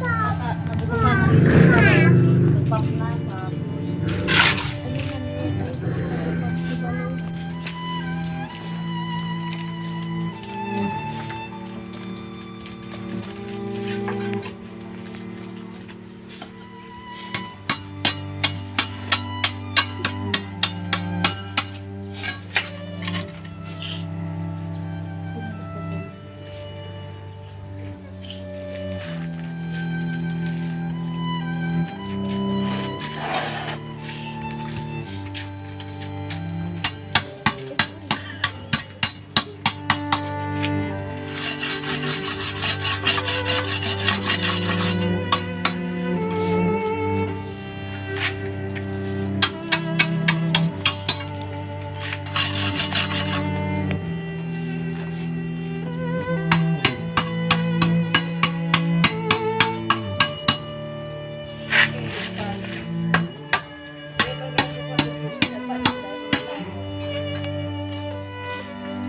Baka nabukasan ko yung isa. Nagpapna, tapos.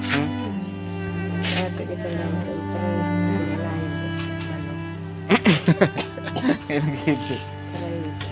Hmm? Dati kita lang ito, pero hindi na lang ito. Ano? Yung video. Pero ito.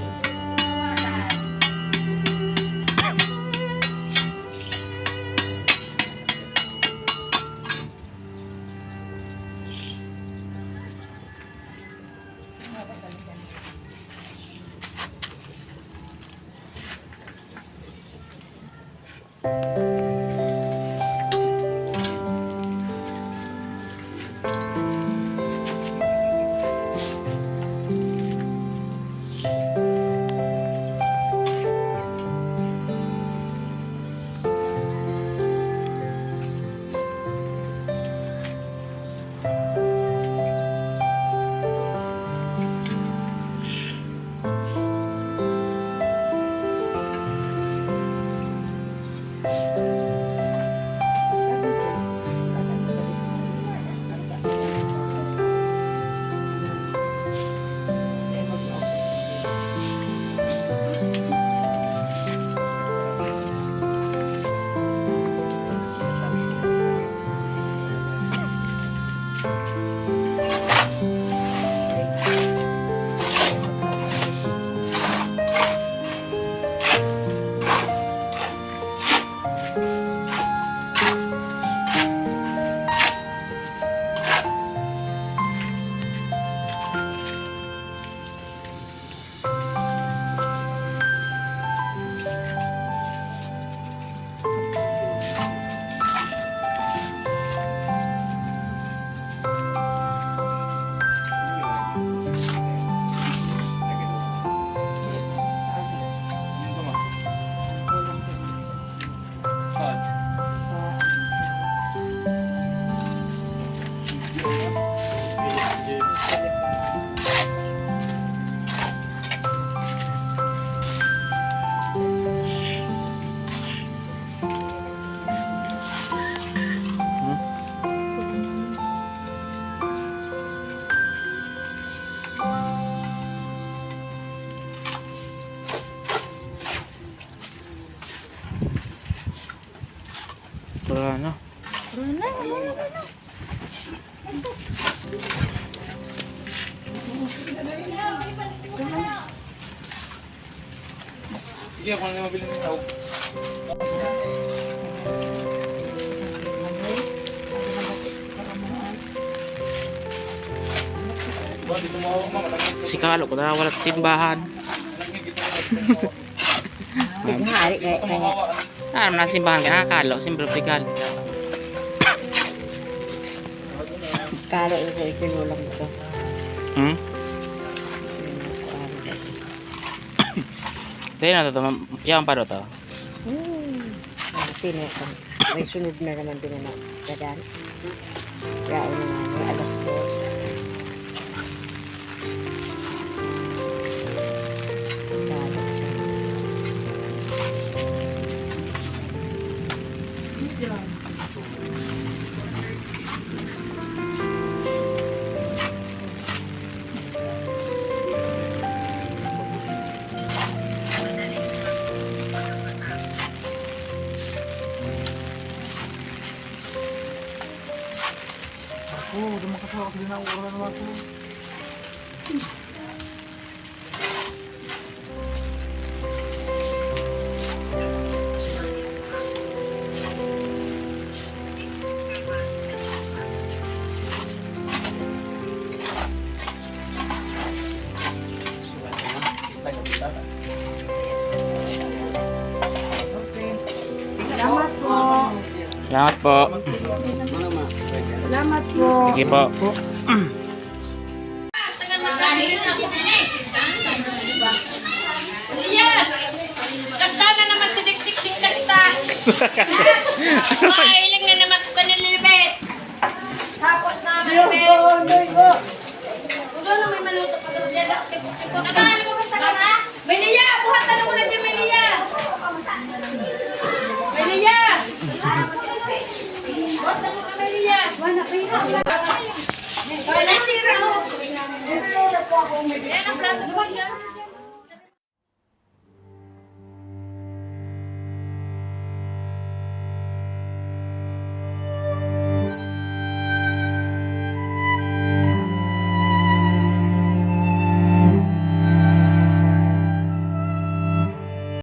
Wala na. Wala na, wala na. Sige, ako na mabili ng tao. Si Kalo, kung nawawala sa simbahan. Tignan nga, ari, kaya, kaya. Ah, nasa simbahan ka, nakakalo, siyempre, obligal. Kalo, ito, ito, lulang ito. Hmm? Dahil na to, to, ma'am. Yan pa to. Hmm. Ang pinakang, may sunod na naman din na dadan. Yaon na nga, may alas dos. Dapat siya. Oo, di makasama ko din ang oras na ako. Salamat po. Salamat po. Salamat po. Sige po. Iya! Kasta na naman si Dikdik, kasta! Mailing na naman ko ka nililibit! Tapos na naman, Diyos ko, Diyos ko! Ulo na may maluto pa doon, dyan, dyan, dyan, dyan. Melia, buhat na muna dyan, Melia! Melia! Buhat na muna, Melia! Wala, sira, oh. Yan ang plato mo, yan.